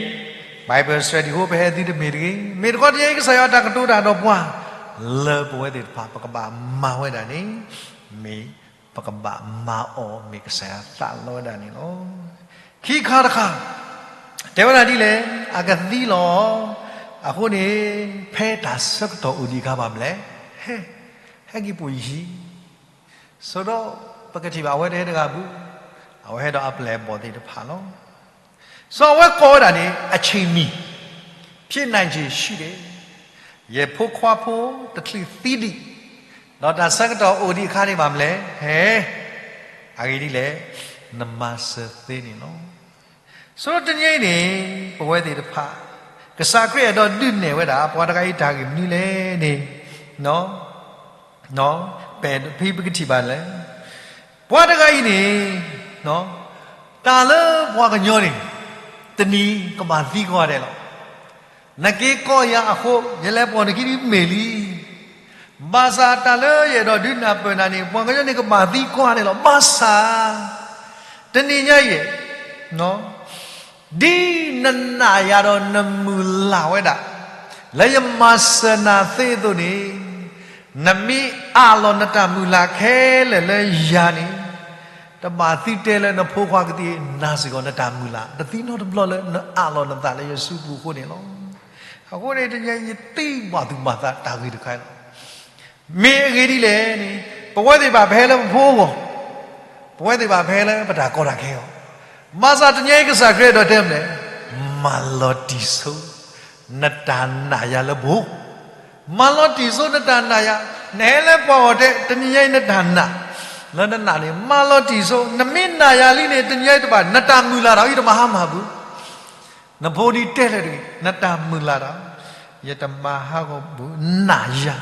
Bible study အဃိပဟဲသုတမ့ၢ်တဂ့ၤ, မ့ၢ်တခီတနံၤအံၤကစၢ်ယွၤတၢ်ကတိၤတၢ်ဒီးပှၤ, လၢပဝဲသ့ၣ်တဖၣ် ပကဘၣ်မၤဝဲဒၣ်န့ၣ်, မ့ၢ်ပကဘၣ်မၤအီၤ မ့ၢ်ကစၢ်ယွၤသးလီဝဲဒၣ်န့ၣ်လီၤ. ခံခါတခါ, တဲဝဲဒၣ်ဒ်လဲၣ်, အကသံလီၤ. အဃိန့ၣ်, ဖဲတၢ်ဆၢကတီၢ်အိၣ်ဒံးအခါဘၣ်မနုၤလဲၣ်, ဟဲ, ဟဲက့ၤပိာ်ယခံ, ဆိဒီးပကထံၣ်ဘၣ်အဝဲတဟဲတဂၤဘၣ်, အဝဲဟဲဒီးအပျဲၢ်အဘီၣ်သ့ၣ်တဖၣ်လီၤ. စီၤအဝဲကိးဝဲဒၣ်န့ၣ် အချိန်မီ, ဖြစ်နိုင်ခြေရှိတယ်, ယဖိခွါဖိတချုးသံဒံး, ဒီးတၢ်ဆၢကတီၢ်အိၣ်ဒံးအခါန့ၣ်ဘၣ်မနုၤလဲၣ်, ဟဲ, အဂ့ၢ်ဒ်လဲၣ်, နမၤစၢၤသ့န့ၣ်လီၤ. ဆိတနံၤအံၤန့ၣ် ပဝဲသ့ၣ်တဖၣ် ကစၢ်ခရံာ်အဲၣ်ဒိးဒုးနဲၣ်ဝဲဒၣ် ပှၤတဂၤအံၤတၢ်ဂ့ၢ်မနုၤလဲၣ်န့ၣ်, ဖဲပကထံၣ်ဘၣ်လဲၣ်, ပှၤတဂၤအံၤန့ၣ် တၢ်လၢပှၤကညီန့ၣ် တနံၤကဘၣ်သံကွၢ်ဒဲးလီၤ. နက့ၤကိးယၤအဃိ ယလဲၤပိာ်နခံဒ်မ့ၢ်လံ. ဘၣ်ဆၣ်တၢ်လၢယအဲၣ်ဒိးဒုးနၢ်ပၢၢ်နၤန့ၣ် ပှၤကညီန့ၣ်ကဘၣ်သံကွၢ်ဒဲးလီၤ. ဘၣ်ဆၣ် တနံၤညါအံၤ ဒ်နနာ်ယၤဒီးနမုၢ်လၢ်ဝဲဒၣ် လၢယမၤစၢၤနၤသ့အသိးန့ၣ်, နမ့ၢ်အးလီၤနတၢ်မုၢ်လၢ်ခဲလၢာ်လၢယၤန့ၣ်, တဘၣ်သုတဲလၢနဖိခွါကသံၣ်နာ်စ့ၢ်ကီးနတၢ်မုၢ်လၢ်, တသံနီတဘျီလၢနအးလီၤနသးလၢယစုပူၤအဃိန့ၣ်လီၤ. အဃိန့ၣ် တနံၤညါအံၤယသံဘၣ်သူၣ်ဘၣ်သးတၢ်ဂ့ၢ်တခါလီၤ. မ့ၢ်အဂ့ၢ်ဒ်လဲၣ်န့ၣ်, ပဝဲသ့ၣ်တဖၣ်ပဟဲလၢပဖိအဂီၢ်, ပဝဲသ့ၣ်တဖၣ်ပဟဲလၢပတၢ်ကီတၢ်ခဲအဂီၢ်, ဘၣ်ဆၣ်တနံၤညါအံၤကစၢ်ခရံာ်အဲၣ်ဒိးတဲမနုၤလဲၣ်, မၤလီၤတံၢ်ဆိ နတၢ်နာ်ယၤလၢပှၤ မၤလီၤတံၢ်ဆိနတၢ်နာ်ယၤ, နဟဲလၢပှၤဂီၢ်တဲ တနံၤညါအံၤနတၢ်နာ်, လၢနနာ်န့ၣ် မၤလီၤတံၢ်ဆိ, နမ့ၢ်နာ်ယၤလံန့ၣ် တနံၤညါအံၤတဘၣ် နတၢ်မုၢ်လၢ်တၢ်အံၤတဘၣ်ဟါမၢ်ပူၤ, နဖိဒ်တဲလၢာ်တဂ့ၤ, နတၢ်မုၢ်လၢ်တၢ်, ယတမၤဟးဂီၤပူၤ, နာ်ယၤ,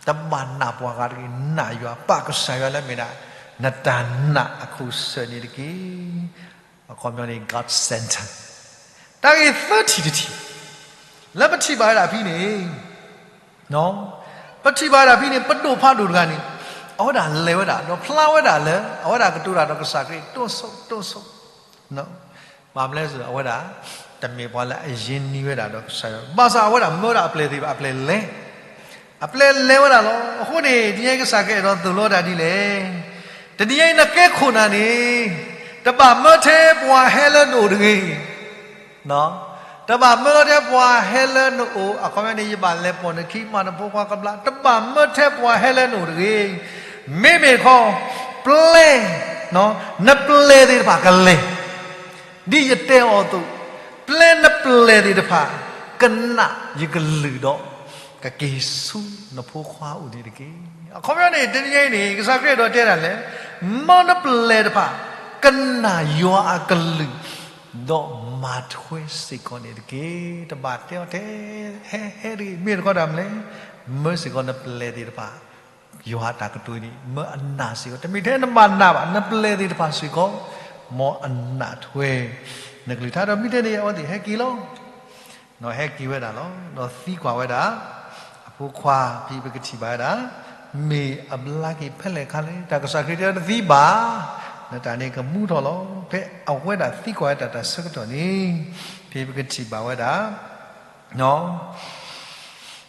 တဘၣ်နာ်ပှၤဂၤတဂ့ၤ, နာ်ယွၤ, ပာ်ကစၢ်ယွၤလၢမ့ၢ်ဒၣ် နတၢ်နာ်အခိၣ်စၢၢ်န့ၣ်တက့ၢ်. အခီပညီန့ၣ် God center. တၢ်ဂ့ၢ်သၢထံၣ်တထံၣ် လၢပထံၣ်ဘၣ်ဝဲဒၣ်ဖဲန့ၣ်, ပထံၣ်ဘၣ်ဝဲဒၣ်ဖဲန့ၣ် ပဒိၣ်ဖးဒိၣ်တဂၤန့ၣ် အဝဲဒၣ်လဲၤဝဲဒၣ် ဒီးဖျါဝဲဒၣ်လၢ အဝဲဒၣ်ကတိၤတၢ်ဒီးကစၢ်ခရံာ် တိၢ်ဆိၣ် တိၢ်ဆိၣ်, ဘၣ်မနုၤလဲၣ် အဝဲဒၣ် တမ့ၢ်ပှၤလၢအရင်းနှီးဝဲဒၣ်ဒီးကစၢ်ယွၤ, ဘၣ်ဆၣ်အဝဲဒၣ်မၢဒၣ်အပျဲၢ်သ့ၣ်တဖၣ် အပျဲၢ်လဲၤ အပျဲၢ်လဲၤဝဲဒၣ်လီၤ. အဃိန့ၣ် တနံၤညါအံၤကစၢ်ခရံာ်အဲၣ်ဒိးသိၣ်လိတၢ်ဒ်လဲၣ်, တနံၤညါအံၤနကဲခိၣ်နၢ်န့ၣ် တဘၣ်မၢထဲပှၤဟဲလၢနအိၣ်တဂ့ၤ, တဘၣ်မၢထဲပှၤဟဲလၢနအိၣ်, အခီပညီန့ၣ် ယဘၣ်လဲၤပိာ်နခံ မၤနဖိခွါကဘျါ, တဘၣ်မၢထဲပှၤဟဲလၢနအိၣ်တဂ့ၤ. မ့မ့ၢ်တခီ ပျဲ နပျဲၢ်သ့ၣ်တဖၣ်ကလဲၤ ဒ်ယတဲအီၤအသိး, ပျဲနပျဲၢ်သ့ၣ်တဖၣ် ကနာ်ယကလုၢ်ဒီး ကက့ၤဆူနဖိခွါအိၣ်န့ၣ်တက့ၢ်. အခီပညီန့ၣ် တနံၤညါအံၤန့ၣ် ကစၢ်ခရံာ်အဲၣ်ဒိးတဲဒၣ်လဲၣ်, မၢနပျဲၢ်တဖၣ် ကနာ်ယွၤအကလုၢ်, ဒီးမၤထွဲစ့ၢ်ကီးန့ၣ်တက့ၢ်. တဘၣ်တဲအီၤထဲ ဟဲ ဟဲတဂ့ၤ, မ့ၢ်တခီတၢ်မနုၤလဲၣ်, မၢစ့ၢ်ကီးနပျဲၢ်သ့ၣ်တဖၣ် ယွၤအတၢ်ကတိၤန့ၣ် မၢအနာ်စ့ၢ်ကီး, တမ့ၢ်ထဲနဘၣ်နာ်ဘၣ်, နပျဲၢ်သ့ၣ်တဖၣ်စ့ၢ်ကီး မ်အနာ်ထွဲ နကလုၢ်ကထါ ဒီးမ့ၢ်ထဲန့ၣ် အဝဲသ့ၣ်ဟဲက့ၤလီၤ. ဒီးဟဲက့ၤဝဲဒၣ်လီၤ. ဒီးသံကွၢ်ဝဲဒၣ် အဖိခွါ ဖဲပကထံၣ်ဘၣ်ဝဲဒၣ် မ့ၢ်အဘျါက့ၤဖဲလဲၣ်ခါလဲၣ်, တၢ်ကစၢ်ခရံာ်တဲတသံဘၣ်, နတၢ်န့ၣ်ကမူထီၣ်လီၤ. ဖဲအဝဲဒၣ်သံကွၢ်ဝဲတၢ်တၢ်ဆၢကတီၢ်န့ၣ် ဖဲပကထံၣ်ဘၣ်ဝဲဒၣ်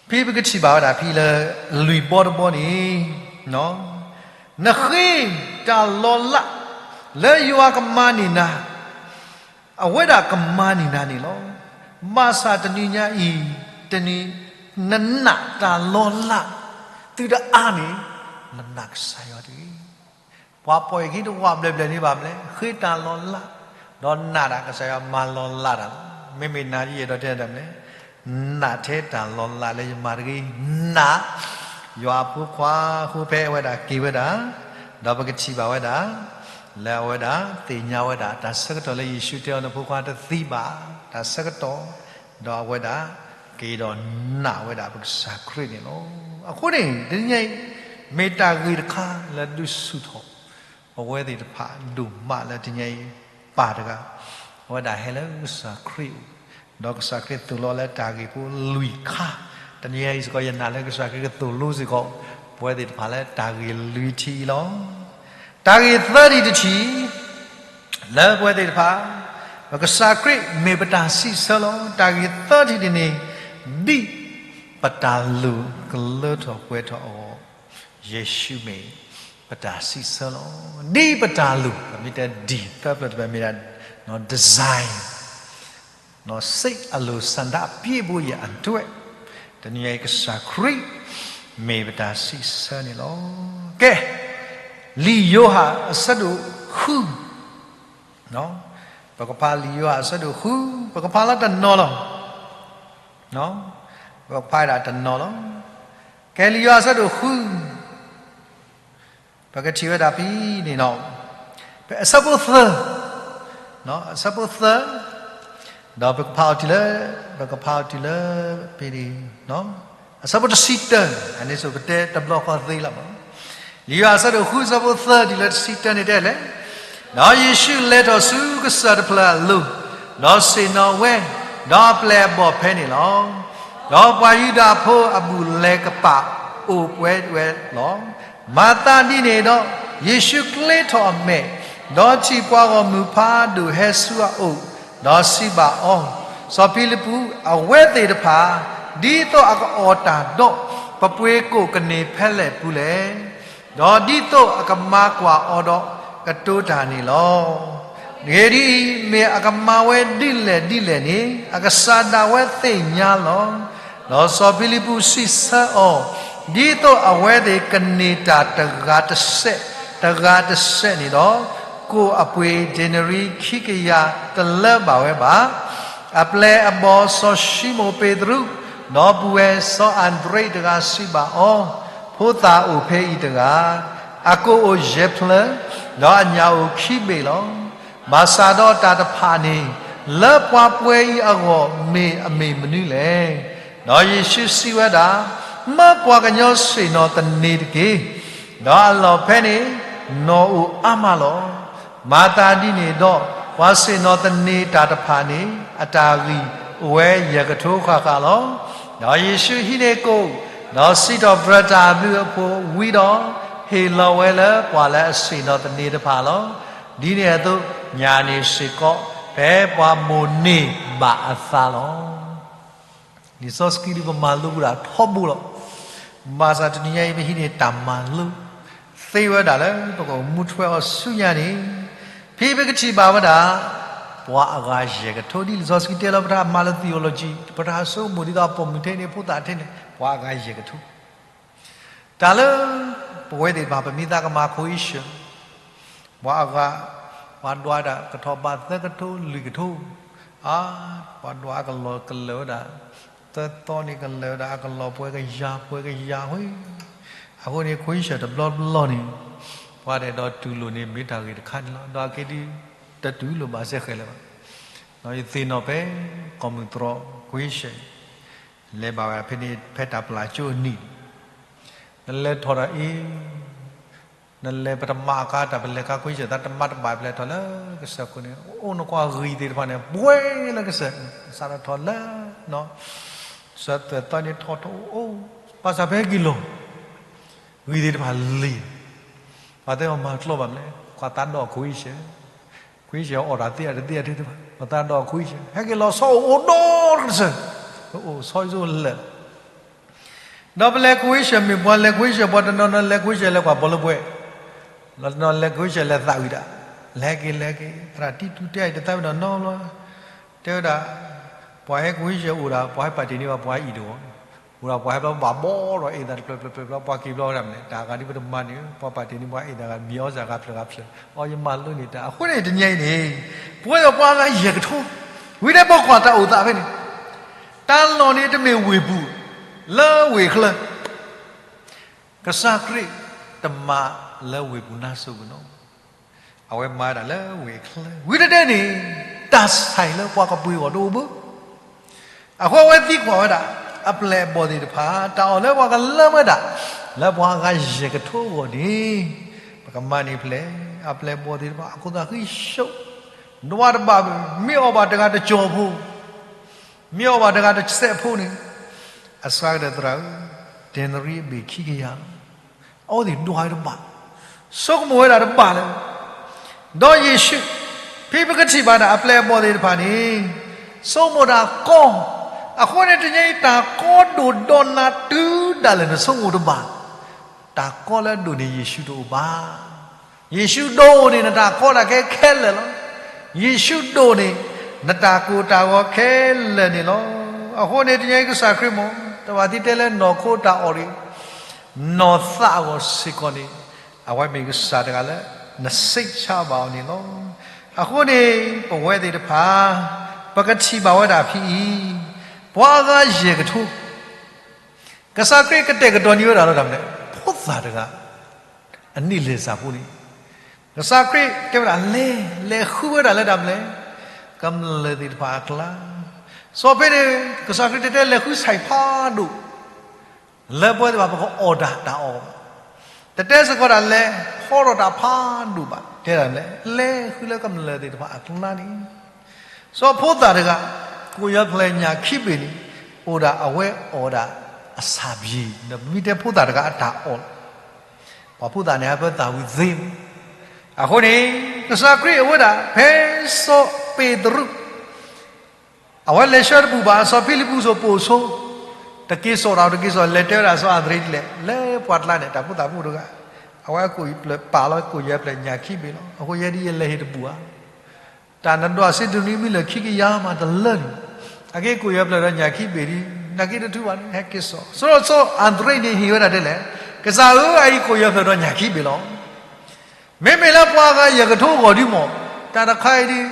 ဖဲပကထံၣ်ဘၣ်ဝဲဒၣ်ဖဲလၢ လွံၢ်ဘီတဘီန့ၣ်, နဃ့တၢ်လီၤလး လၢယွၤကမၤန့ၢ်နၤ, အဝဲဒၣ်ကမၤန့ၢ်နၤန့ၣ်လီၤ. ဘၣ်ဆၣ်တနံၤညါအံၤ, တနံၤ, နနာ်တၢ်လီၤလး သုတအါန့ၣ်, နနာ်ကစၢ်ယွၤတဂ့ၤ. ပှၤပိာ်ယခံတဝၢ်ဘျဲၣ်ဘျဲၣ်န့ၣ်ဘၣ်မနုၤလဲၣ်, ဃ့တၢ်လီၤလး, ဒီးနာ်ဒၣ်ကစၢ်ယွၤမၤလီၤလးတၢ်လီၤ. မ့မ့ၢ်နၤယအဲၣ်ဒိးတဲတၢ်မနုၤလဲၣ်, နာ်ထဲတၢ်လီၤလးလၢယမၤတဂ့ၤ, နာ် ယွၤအဖိခွါအဃိ ဖဲအဝဲဒၣ်က့ၤဝဲဒၣ်, ဒီးပကထံၣ်ဘၣ်ဝဲဒၣ် လၢအဝဲဒၣ်သ့ၣ်ညါဝဲဒၣ် တၢ်ဆၢကတီၢ်လၢယ့ၣ်ၡူးတဲအီၤ နဖိခွါတသံဘၣ်, တၢ်ဆၢကတီၢ်, ဒီးအဝဲဒၣ် က့ၤဒီးနာ်ဝဲဒၣ်ပကစၢ်ခရံာ်န့ၣ်လီၤ. အဃိန့ၣ် တနံၤညါအံၤ မ့ၢ်တၢ်ဂ့ၢ်တခါလၢဒုးဆူၣ်ထီၣ် ပဝဲသ့ၣ်တဖၣ်ဒိၣ်မးလၢတနံၤညါအံၤ ပၢ်တဂၤ အဝဲဒၣ်ဟဲလၢကစၢ်ခရံာ်အအိၣ်, ဒီးကစၢ်ခရံာ်သိၣ်လိလၢတၢ်ဂ့ၢ်ဖိလွံၢ်ခါ, တနံၤညါအံၤစ့ၢ်ကီး ယနာ်လၢကစၢ်ခရံာ်ကသိၣ်လိစ့ၢ်ကီး ပဝဲသ့ၣ်တဖၣ်လၢတၢ်ဂ့ၢ်လွံၢ်ထံၣ်အံၤလီၤ. တၢ်ဂ့ၢ်သၢထံၣ်တထံၣ် လၢပဝဲသ့ၣ်တဖၣ် ပကစၢ်ခရံာ်မ့ၢ်ပတၢ်စံးဆၢလီၤ. တၢ်ဂ့ၢ်သၢထံၣ်တထံၣ်န့ၣ် ဒ်ပတၢ်လိၣ်ကလၢထီၣ်ပှဲၤထီၣ်အဂီၢ် ယ့ၣ်ၡူးမ့ၢ်ပတၢ်စံးဆၢလီၤ. ဒ်ပတၢ်လိၣ်, ပမ့ၢ်တဲဒ်သၢဖျၢၣ်တဖျၢၣ်မ့ၢ်ဒၣ် design စိတ်အလိုဆန္ဒပြည့်ဖို့ရန်အတွက် တနံၤအံၤကစၢ်ခရံာ် မ့ၢ်ပတၢ်စံးဆၢန့ၣ်လီၤ. ကဲ, လံာ်ယိၤဟၣ်အဆၢဒိၣ်ဃု, ပကဖးလံာ်ယိၤဟၣ်အဆၢဒိၣ်ဃု, ပကဖးလၢတနီၤလီၤ. ပကဖးဒၣ်တနီၤလီၤ. ကဲလံာ်ယိၤဟၣ်အဆၢဒိၣ်ဃု ပကထံၣ်ဝဲဒၣ်ဖဲန့ၣ်လီၤ. ဖဲအဆၢဖိသၢ, အဆၢဖိသၢ, ဒီးပကဖးအီၤတုၤလၢ, ပကဖးအီၤတုၤလၢ, ဖဲန့ၣ်, အဆၢဖိတဆံတၢ, အန့ၣ်ဆိပတဲတဘျီဃီသ့လီၤ. လံာ်ယိၤဟၣ်အဆၢဒိၣ်ဃုအဆၢဖိသၢတုၤလၢတဆံတၢန့ၣ်တဲလဲၣ်, ဒီးယ့ၣ်ၡူးလဲၤထီၣ်ဆူကစၢၢ်တဖျၢၣ်အလိၤ, ဒီးဆ့ၣ်နီၤဝဲ, ဒီးအပျဲၢ်အဘီၣ်ဖဲန့ၣ်လီၤ. ဒီးပှၤယူဒၤဖိအဘူးအလဲကပာ်အိၣ်ပှဲၤဝဲလီၤ. မၤသးဒ်န့ၣ်ဒီး, ယ့ၣ်ၡူးကျ့ထီၣ်အမဲာ်, ဒီးထံၣ်ပှၤဂီၢ်မုၢ်ဖးဒိၣ်ဟဲဆူအအိၣ်, ဒီးစံးဘၣ်အီၤ, စီၤဖံလံးပူး, အဝဲသ့ၣ်တဖၣ်, ဒ်သိးအကအီၣ်တၢ်ဒီး, ပပှ့ၤကိၣ်ကန့ၢ်ဖဲလဲၣ်ပူၤလဲၣ်. ဒီးဒ်သိးအကမၤကွၢ်အီၤဒီး, ကတိၤတၢ်န့ၣ်လီၤ. တက့ၢ်ဒ်အံၤ, မ့ၢ်အကမၤဝဲဒ်လဲၣ်ဒ်လဲၣ်န့ၣ်, အကစၢ်ဒၣ်ဝဲသ့ၣ်ညါလီၤ. ဒီးစီၤဖံလံးပူးစံးဆၢအီၤ, ဒ်သိးအဝဲသ့ၣ်ကန့ၢ်တၢ်တဂၤတစဲး, တဂၤတစဲးန့ၣ်ဒီး, ကိၣ်အပှ့ၤဒ့နရံခံကယၤတလၢဘၣ်ဝဲဘၣ်. အပျဲၢ်အဘီၣ်စီၤၡံမိၣ်ပ့းတရူး, ဒီပုၢ်ဝဲၢ်စီၤအၤဒရ့းတဂၤစံးဘၣ်အီၤ, ဖိသၣ်အိၣ်ဖဲအံၤတဂၤ, အကိၣ်အိၣ်ယဲၢ်ဖျၢၣ်, ဒီးအညၣ်အိၣ်ခံဘ့ၣ်လီၤ. ဘၣ်ဆၣ်ဒီးတၢ်တဖၣ်န့ၣ်, လၢပှၤပှဲၤအံၤအဂီၢ်မ့ၢ်အမ့ၢ်မနုၤလဲၣ်. ဒီးယ့ၣ်ၡူးစံးဝဲဒၣ်, မၢပှၤကညီဆ့ၣ်နီၤသန့ၤတက့ၢ်. ဒီးအလီၢ်ဖဲန့ၣ်, နီၣ်အိၣ်အါမးလီၤ. မၤသးဒ်န့ၣ်ဒီး, ပှၤဆ့ၣ်နီၤသန့ၤတၢ်တဖၣ်န့ၣ်, အတၢ်ဂံၢ်အိၣ်ဝဲယဲၢ်ကထိဃၣ်ဃၣ်လီၤ. ဒီးယ့ၣ်ၡူးဟံးန့ၢ်ကိၣ်, ဒီးစံးထီၣ်ပတြၢၤတၢ်အဘျုးအဖှိၣ်ဝံၤဒီး, ဟ့ၣ်လီၤဝဲလၢပှၤလၢအဆ့ၣ်နီၤသန့ၤတဖၣ်လီၤ. ဒ်န့ၣ်အသိး, ညၣ်န့ၣ်စ့ၢ်ကီး, ဖဲပှၤမိၣ်န့ၢ်ဘၣ်အသးလီၤ. လံာ်စီဆှံဒ်ပမၤလိဝဲဒၣ်ထီဘိလီၤ. ဘၣ်ဆၣ်တနံၤညါအံၤ ပဟံးန့ၢ်တၢ်မၤလိ, သ့ဝဲဒၣ်လၢပကအိၣ်မူထွဲအီၤဆူညါန့ၣ်, ဖဲပကထံၣ်ဘၣ်ဝဲဒၣ်, ပှၤအဂၤယဲၢ်ကထိ ဒ်လံာ်စီဆှံတဲလီၤ ပတၢ်မၤလိ theology, ပတၢ်ဆိကမိၣ်ဒ်သိးအပိာ်မုၣ်ထဲန့ၣ် ဖိသၣ်ထဲန့ၣ် ပှၤအဂၤယဲၢ်ကထိ တၢ်လၢ, ပဝဲသ့ၣ်တဖၣ် ပမ့ၢ်သးကမၤ question, ပှၤအဂၤ, ပှၤဒွးဒၣ်ကထီၣ်ဘးသၢကထိလွံၢ်ကထိ, အါ, ပှၤဒွးအကလီၢ်ကလၢာ်ဝဲဒၣ်, သၢသီန့ၣ်ကလၢာ်ဝဲဒၣ် အကလီၢ်ပှဲၤကယၤပှဲၤကယၤဝဲ, အဃိန့ၣ် question တဘျီဘျီန့ၣ်, ပှၤတအဲၣ်ဒိးတူၢ်လိာ်န့ၣ် မ့ၢ်တၢ်ဂ့ၢ်တခါန့ၣ်လီၤ. ဒီးအက့ဒုး, တတူၢ်လိာ်ဘၣ်စဲဃဲၤလၢၤဘၣ်. ဒီးယသ့ၣ်နီၣ်ဖဲ, ကီၢ်မုၢ်တြီၢ် question လဲၤဘၣ်ဝဲဖဲန့ၣ် ဖဲတၢ်ပျၢ်ကၠိအနံၣ်, နလဲၤထီၣ်ဒီးအ့ၣ်, နလဲၤပတမၤအကါတၢ် ပလဲၤကါ question သးတမၤတဘၣ် ပလဲၤထီၣ်လၢကစၢၢ်ခိၣ်န့ၣ် အိၣ်နကွၢ်ဂံၢ်သ့ၣ်တဖၣ်န့ၣ် ပှဲၤလၢကစၢၢ်, စးထီၣ်ထီၣ်လၢ, စၢၤသွဲၣ်သီန့ၣ်ထီၣ်ထီၣ်အိၣ်, ဘၣ်ဆၣ်ဖဲဟဲက့ၤလီၤ, ဂံၢ်သ့ၣ်တဖၣ်လံၤ, ပှၤတဲအီၤမၤကျီဘၣ်မလဲၣ်, ကွၢ်သးဒီး question, question အီၣ်တၢ်သ့အတသ့အထဲတဖၣ် ပှၤသးဒီး question ဟဲက့ၤလီၤဆီအိၣ်ဒိၣ်တကစၢၢ်, အိၣ်ဆီအိၣ်လၢာ် ဒီးပလဲၤ question မ့ၢ်ပှၤလဲၤ question ပှၤတနီၤနီၤလဲၤ question လဲၤကွၢ်ဘီလၢပှဲၤ, လီၤတနီၤလဲၤ question လဲၤသးဝံၣ်ဒၣ်, လဲၤက့ၤလဲၤက့ၤ သရၣ်တံတူတဲအံၤတသးဝံၣ်ဒီးနီတဘျီ, တဲဝဲဒၣ်, ပှၤဟဲ question အိၣ်ဒၣ် ပှၤဟဲပာ်တ့ၢ်န့ၢ်ဘၣ်ပှၤအံၤတဂီၢ်, အိၣ်ဒၣ်ပှၤဟဲဘျီဘၣ်ဘီဒီးအ့ၣ်သးတဖျၢၣ်ဖျၢၣ်ဖျၢၣ်ဖျၢၣ် ပှၤက့ၤဘျီဝဲဒၣ်မနုၤလဲၣ် တၢ်အဂၤဒ်ပတမၤန့ၣ် ပှၤပာ်တ့ၢ်န့ၢ်ပှၤအ့ၣ်သးဂၤ မံၤအီၣ်စၢ်ဂၤဖျၢၣ်ဂၤဖျၢၣ်, အီ ယမၤလိန့ၢ်တၢ် အဃိန့ၣ်တနံၤအံၤန့ၣ်, ပဝဲဒီးပှၤအဂၤယဲၢ်ကထိ, ဝံၤဒီးပကွၢ်တၢ်အိၣ်သးဖဲန့ၣ်, တၢ်လီၢ်န့ၣ်တမ့ၢ်ဝ့ၢ်ပူၤ, လၢဝ့ၢ်ချၢ, ကစၢ်ခရံာ်တမၤလၢဝ့ၢ်ပူၤနါစိၤပူၤနီၤ, အဝဲမၤဒၣ်လၢဝ့ၢ်ချၢ, ဝံၤတတဲန့ၣ်, တၢ်ဆဲးလၢပှၤကပှ့ၤအီၤတအိၣ်ဘၣ် အဃိအဝဲသံကွၢ်ဝဲဒၣ်, အပျဲၢ်အဘီၣ်သ့ၣ်တဖၣ် တၢ်အီၣ်လၢပှၤကလၢမ့ၢ်ဒၣ်, လၢပှၤအဂၤယဲၢ်ကထိအဂီၢ်န့ၣ်, ပကမၤန့ၢ်ဖဲလဲၣ်, အပျဲၢ်အဘီၣ်သ့ၣ်တဖၣ် အခိၣ်သးဃံဆူၣ်, ဒွးတဘၣ်, မ့ၢ်အီၣ်ဘၣ်တဂၤတကၠီၤဖိ, မ့ၢ်အီၣ်ဘၣ်တဂၤတစဲးဖိန့ၣ်, အစှၤကတၢၢ်သရၣ်ဧၢ, ဒ့နရံအဘ့ၣ်ခံကယၤလီၤ, အဝဲသ့ၣ်ဒွးဝဲတဘၣ်, ဆိကမိၣ်ဝဲဒၣ်တဘၣ်လၢၤ ဒီးယ့ၣ်ၡူး, ဖဲပကထံၣ်ဘၣ်ဒၣ်အပျဲၢ်အဘီၣ်သ့ၣ်တဖၣ်န့ၣ်, ဆိကမိၣ်တၢ်ကီ, အဃိန့ၣ်တနံၤအံၤတၢ်ကီဒိၣ်ဒီးနၤတုၤဒၣ်လဲာ်နဆိကမိၣ်တဘၣ်, တၢ်ကီလၢအဒိၣ်န့ၣ်ယ့ၣ်ၡူးတအိၣ်ဘၣ်. ယ့ၣ်ၡူးဒိၣ်န့ၣ်နတၢ်ကီတၢ်ခဲခဲလၢာ်လီၤ. ယ့ၣ်ၡူးဒိၣ်န့ၣ်, နတၢ်ကိၢ်တၢ်ဂီၤခဲလၢာ်န့ၣ်လီၤ. အဃိန့ၣ်တနံၤအံၤကစၢ်ခရံာ်မ့ၢ်, တဘၣ်သံတဲလၢနီၢ်ခိတၢ်အီၣ်ရ့ၣ် နီၢ်သးအဂီၢ်စ့ၢ်ကီးန့ၣ်, အဝဲမ့ၢ်ကစၢ်တဂၤလၢ နစိတ်ချဘၣ်အီၤန့ၣ်လီၤ. အဃိန့ၣ်, ပဝဲသ့ၣ်တဖၣ်, ပကထံၣ်ဘၣ်ဝဲဒၣ်ဖဲအံၤ, ပှၤအဂၤယဲၢ်ကထိ, ကစၢ်ခရံာ်ကတဲာ်ကတီၤန့ၢ်ဝဲဒၣ်လီၤတၢ်မနုၤလဲၣ်, ဖိသၣ်တဂၤ, အန့ၣ်လဲၤစၢ်ဖိန့ၣ်, ကစၢ်ခရံာ်တဲဝဲဒၣ်လဲၤ, လဲၤဃုဝဲဒၣ်လၢတၢ်မနုၤလဲၣ်, ကမျၢၢ်သ့ၣ်တဖၣ်အကျါ. စီၤပ့းတရူး ကစၢ်ခရံာ်တဲတဲလဲၤဃုဆဲးဖးဒိၣ် လၢပဝဲသ့ၣ်တဖၣ်ပကအီၣ်တၢ်တအီၣ်ဘၣ်. တတဲစ့ၢ်ကီးဒၣ်လဲၤဖီထီၣ်တၢ်ဖးဒိၣ်ဘၣ်, တဲဒၣ်လဲၤ, လဲၤဃုလၢကမျၢၢ်သ့ၣ်တဖၣ်အကျါန့ၣ်. စီၤဖိသၣ်တဂၤ ကိၣ်ယီၤဖျၢၣ်ညၣ်ခံဘ့ၣ်န့ၣ် အိၣ်ဒၣ်အဝဲအီၣ်ဒၣ်အဆၣ်ဘံၣ်, ဒီးပမ့ၢ်တဲဖိသၣ်တဂၤအတၢ်အီၣ်လီၤ. ပှၤဖိသၣ်န့ၣ် အပၢသၣ်ဝံၤသ့မး. အဃိန့ၣ် ကစၢ်ခရံာ်အဝဲဒၣ် ဖဲစီၤပ့းတရူး အဝဲလဲၤဆှၢတဘူၣ်ဘၣ် စီၤဖံလံးပူးစီၤပိာ်ဆိ, တက့ၤစိာ်တၢ်တက့ၤစိာ် လဲၤတဲဝဲဒၣ်စီၤအၤဒရ့ဒ်လဲၣ်, လၢပှၤကျါန့ၣ် တၢ်ဖိသၣ်ဖိတဂၤ, အဝဲအကိၣ်ဖျၢၣ်ပာ်လီၤ ကိၣ်ယီၤဖျၢၣ်ညၣ်ခံဘ့ၣ်လီၤ. အဃိယဲဒ်ယလဲၤဟ့ၣ်တဘူၣ်ဧါ. တၢ်နဒွးစ့တနွံမ့ၢ်လၢာ်ခံကယၤမးတလၢာ်န့ၣ်, အက့ၢ်ကိၣ်ယီၤဖျၢၣ်ဒီးညၣ်ခံဘ့ၣ်ဒ်, နာ်က့တထူၣ်ဘၣ်န့ၣ် ဟဲက့ၤစိာ်. စီၤစီၤအၤဒရ့န့ၣ်ဟ့ၣ်ဝဲဒၣ်ဒ်လဲၣ်, ကစၢ်ဧၢ, အအံၤကိၣ်ယီၤဖျၢၣ်ဒီးညၣ်ခံဘ့ၣ်လီၤ. မ့မ့ၢ်လၢပှၤဂၤယကထိဂီၢ်ဒုမး, တၢ်တခါအံၤဒ်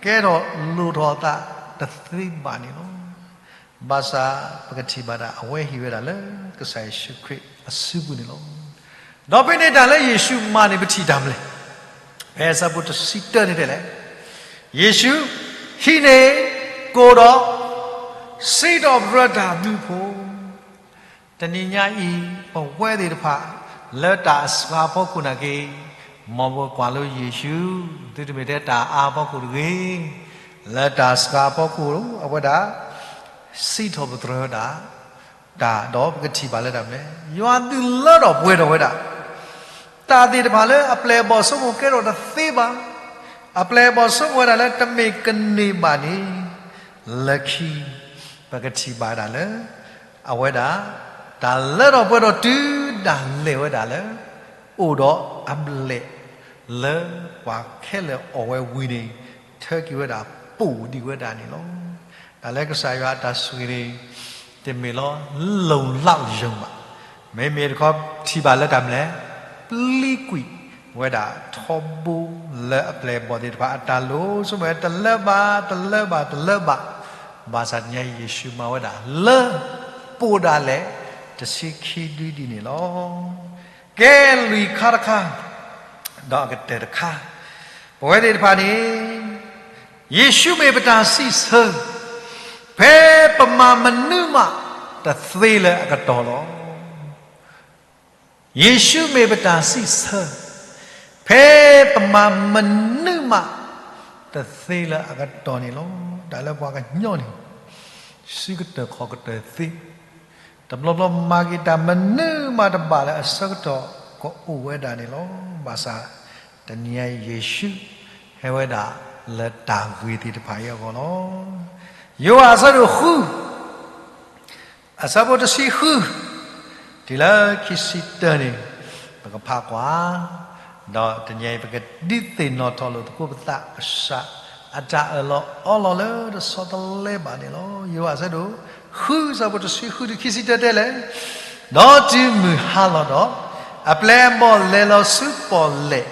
ကဲထီၣ်လိၣ်ထီၣ်အသးတသ့ဘၣ်န့ၣ်လီၤ. ဘၣ်ဆၣ်ပကထံၣ်ဘၣ်ဒၣ် အဝဲဟ့ၣ်ဝဲဒၣ်လၢကစၢ်ယ့ၣ်ၡူးခရံာ်အစုပူၤန့ၣ်လီၤ. ဒီးဖဲန့ၣ်တၢ်လၢယ့ၣ်ၡူးမၤန့ၣ် ပထံၣ်တၢ်မနုၤလဲၣ်. ဖဲအဆၢဖိတဆံတၢန့ၣ်တဲလဲၣ်, ယ့ၣ်ၡူးဟံးန့ၢ်ကိၣ်ဒီး စံးထီၣ်ပတြၢၤတၢ်ဘျုးဖှိၣ် တနံၤညါအံၤ ပဝဲသ့ၣ်တဖၣ် လၢတၢ်အစှၤအဖီခိၣ်နာ်က့, မ်ပကွၢ်လၢယ့ၣ်ၡူး, သုတမ့ၢ်ထဲတၢ်အါအဖီခိၣ်တဂ့ၤ, လၢတၢ်စှၤအဖီခိၣ် အဝဲဒၣ် စံးထီၣ်ပတြၢၤဝဲဒၣ် တၢ်ဒီးပကထံၣ်ဘၣ်လၢတၢ်မနုၤလဲၣ်, ယွၤဒုးလၢထီၣ်ပှဲၤထီၣ်ဝဲဒၣ် တၢ်သ့ၣ်တဖၣ်လၢအပျဲၢ်အဘီၣ်ဆိကမိၣ်ကဲထီၣ်တသ့ဘၣ်, အပျဲၢ်အဘီၣ်ဆိကမိၣ်ဝဲဒၣ်လၢတမ့ၢ်ကန့ၢ်ဘၣ်န့ၣ်, လၢခံ ပကထံၣ်ဘၣ်ဒၣ်လၢ အဝဲဒၣ် တၢ်လၢထီၣ်ပှဲၤထီၣ်တုၤဒၣ်လဲာ်ဝဲဒၣ်လၢ အိၣ်ဒီးအဘျဲၣ်လၢပှၤခဲလၢာ်အီၣ်ဝဲဝံၤန့ၣ် ထၢက့ၤဝဲဒၣ်ပိာ်ဒံးဝဲဒၣ်န့ၣ်လီၤ. တၢ်လၢကစၢ်ယွၤအတၢ်ဆိၣ်ဂ့ၤန့ၣ် တမ့ၢ်လီၤ လုံလောက်ရုံဘၣ်. မ့မ့ၢ်တခီထံၣ်ဘၣ်လၢတၢ်မနုၤလဲၣ်, ပျံၤကွံာ်ဝဲဒၣ်ထီဘိလၢအပျဲၢ်အဘီၣ်သ့ၣ်တဖၣ်အတၢ်လိၤ ဆိကမိၣ်ဝဲတလၢဘၣ် တလၢဘၣ် တလၢဘၣ်, ဘၣ်ဆၣ်တနံၤအံၤယ့ၣ်ၡူးမၤဝဲဒၣ်လၢ ပိာ်ဒၣ်လဲာ် တဆံခံဒုဒ်န့ၣ်လီၤ. ကဲလွံၢ်ခါတခါ ဒီးအကတၢၢ်တခါ, ပဝဲသ့ၣ်တဖၣ်န့ၣ် ယ့ၣ်ၡူးမ့ၢ်ပတၢ်စံးဆၢ ဖဲပမၤမနုၤမးတသ့လၢအကတီၢ်လီၤ. ယ့ၣ်ၡူးမ့ၢ်ပတၢ်စံးဆၢ ဖဲပမၤမနုၤမးတသ့လၢအကတီၢ်န့ၣ်လီၤ. တၢ်လၢပှၤကညီန့ၣ် စုကတၢၢ်ခီၣ်ကတၢၢ်သ့, တဘျီဘျီမၤက့ၤတၢ်မနုၤမးတဘၣ်လၢအဆၢကတီၢ်ကအိၣ်ဝဲဒၣ်န့ၣ်လီၤ. ဘၣ်ဆၣ်တနံၤအံၤယ့ၣ်ၡူးဟဲဝဲဒၣ်လၢတၢ်ဂ့ၤသ့ၣ်တဖၣ်အံၤအဂီၢ်လီၤ. ယိၤဟၣ်အဆၢဒိၣ်ဃု အဆၢဖိတဆံဃု တုၤလၢခံဆံတၢန့ၣ် ပကဖးကွၢ်, ဒီးတနံၤအံၤ ပကဒုးသ့ၣ်နီၣ်ထီၣ်လိာ်သကိးပသး ကစၢ်အတၢ်အၢၣ်လီၤအီလီၤလၢတဆီတလဲဘၣ်န့ၣ်လီၤ. ယိၤဟၣ်အဆၢဒိၣ်ဃု အဆၢဖိတဆံဃုတုၤခံဆံတၢတဲလဲၣ်, ဒီးတုၤမုၢ်ဟါလီၤဒီး, အပျဲၢ်အဘီၣ်လဲၤလီၤဆူပီၣ်လဲၣ်,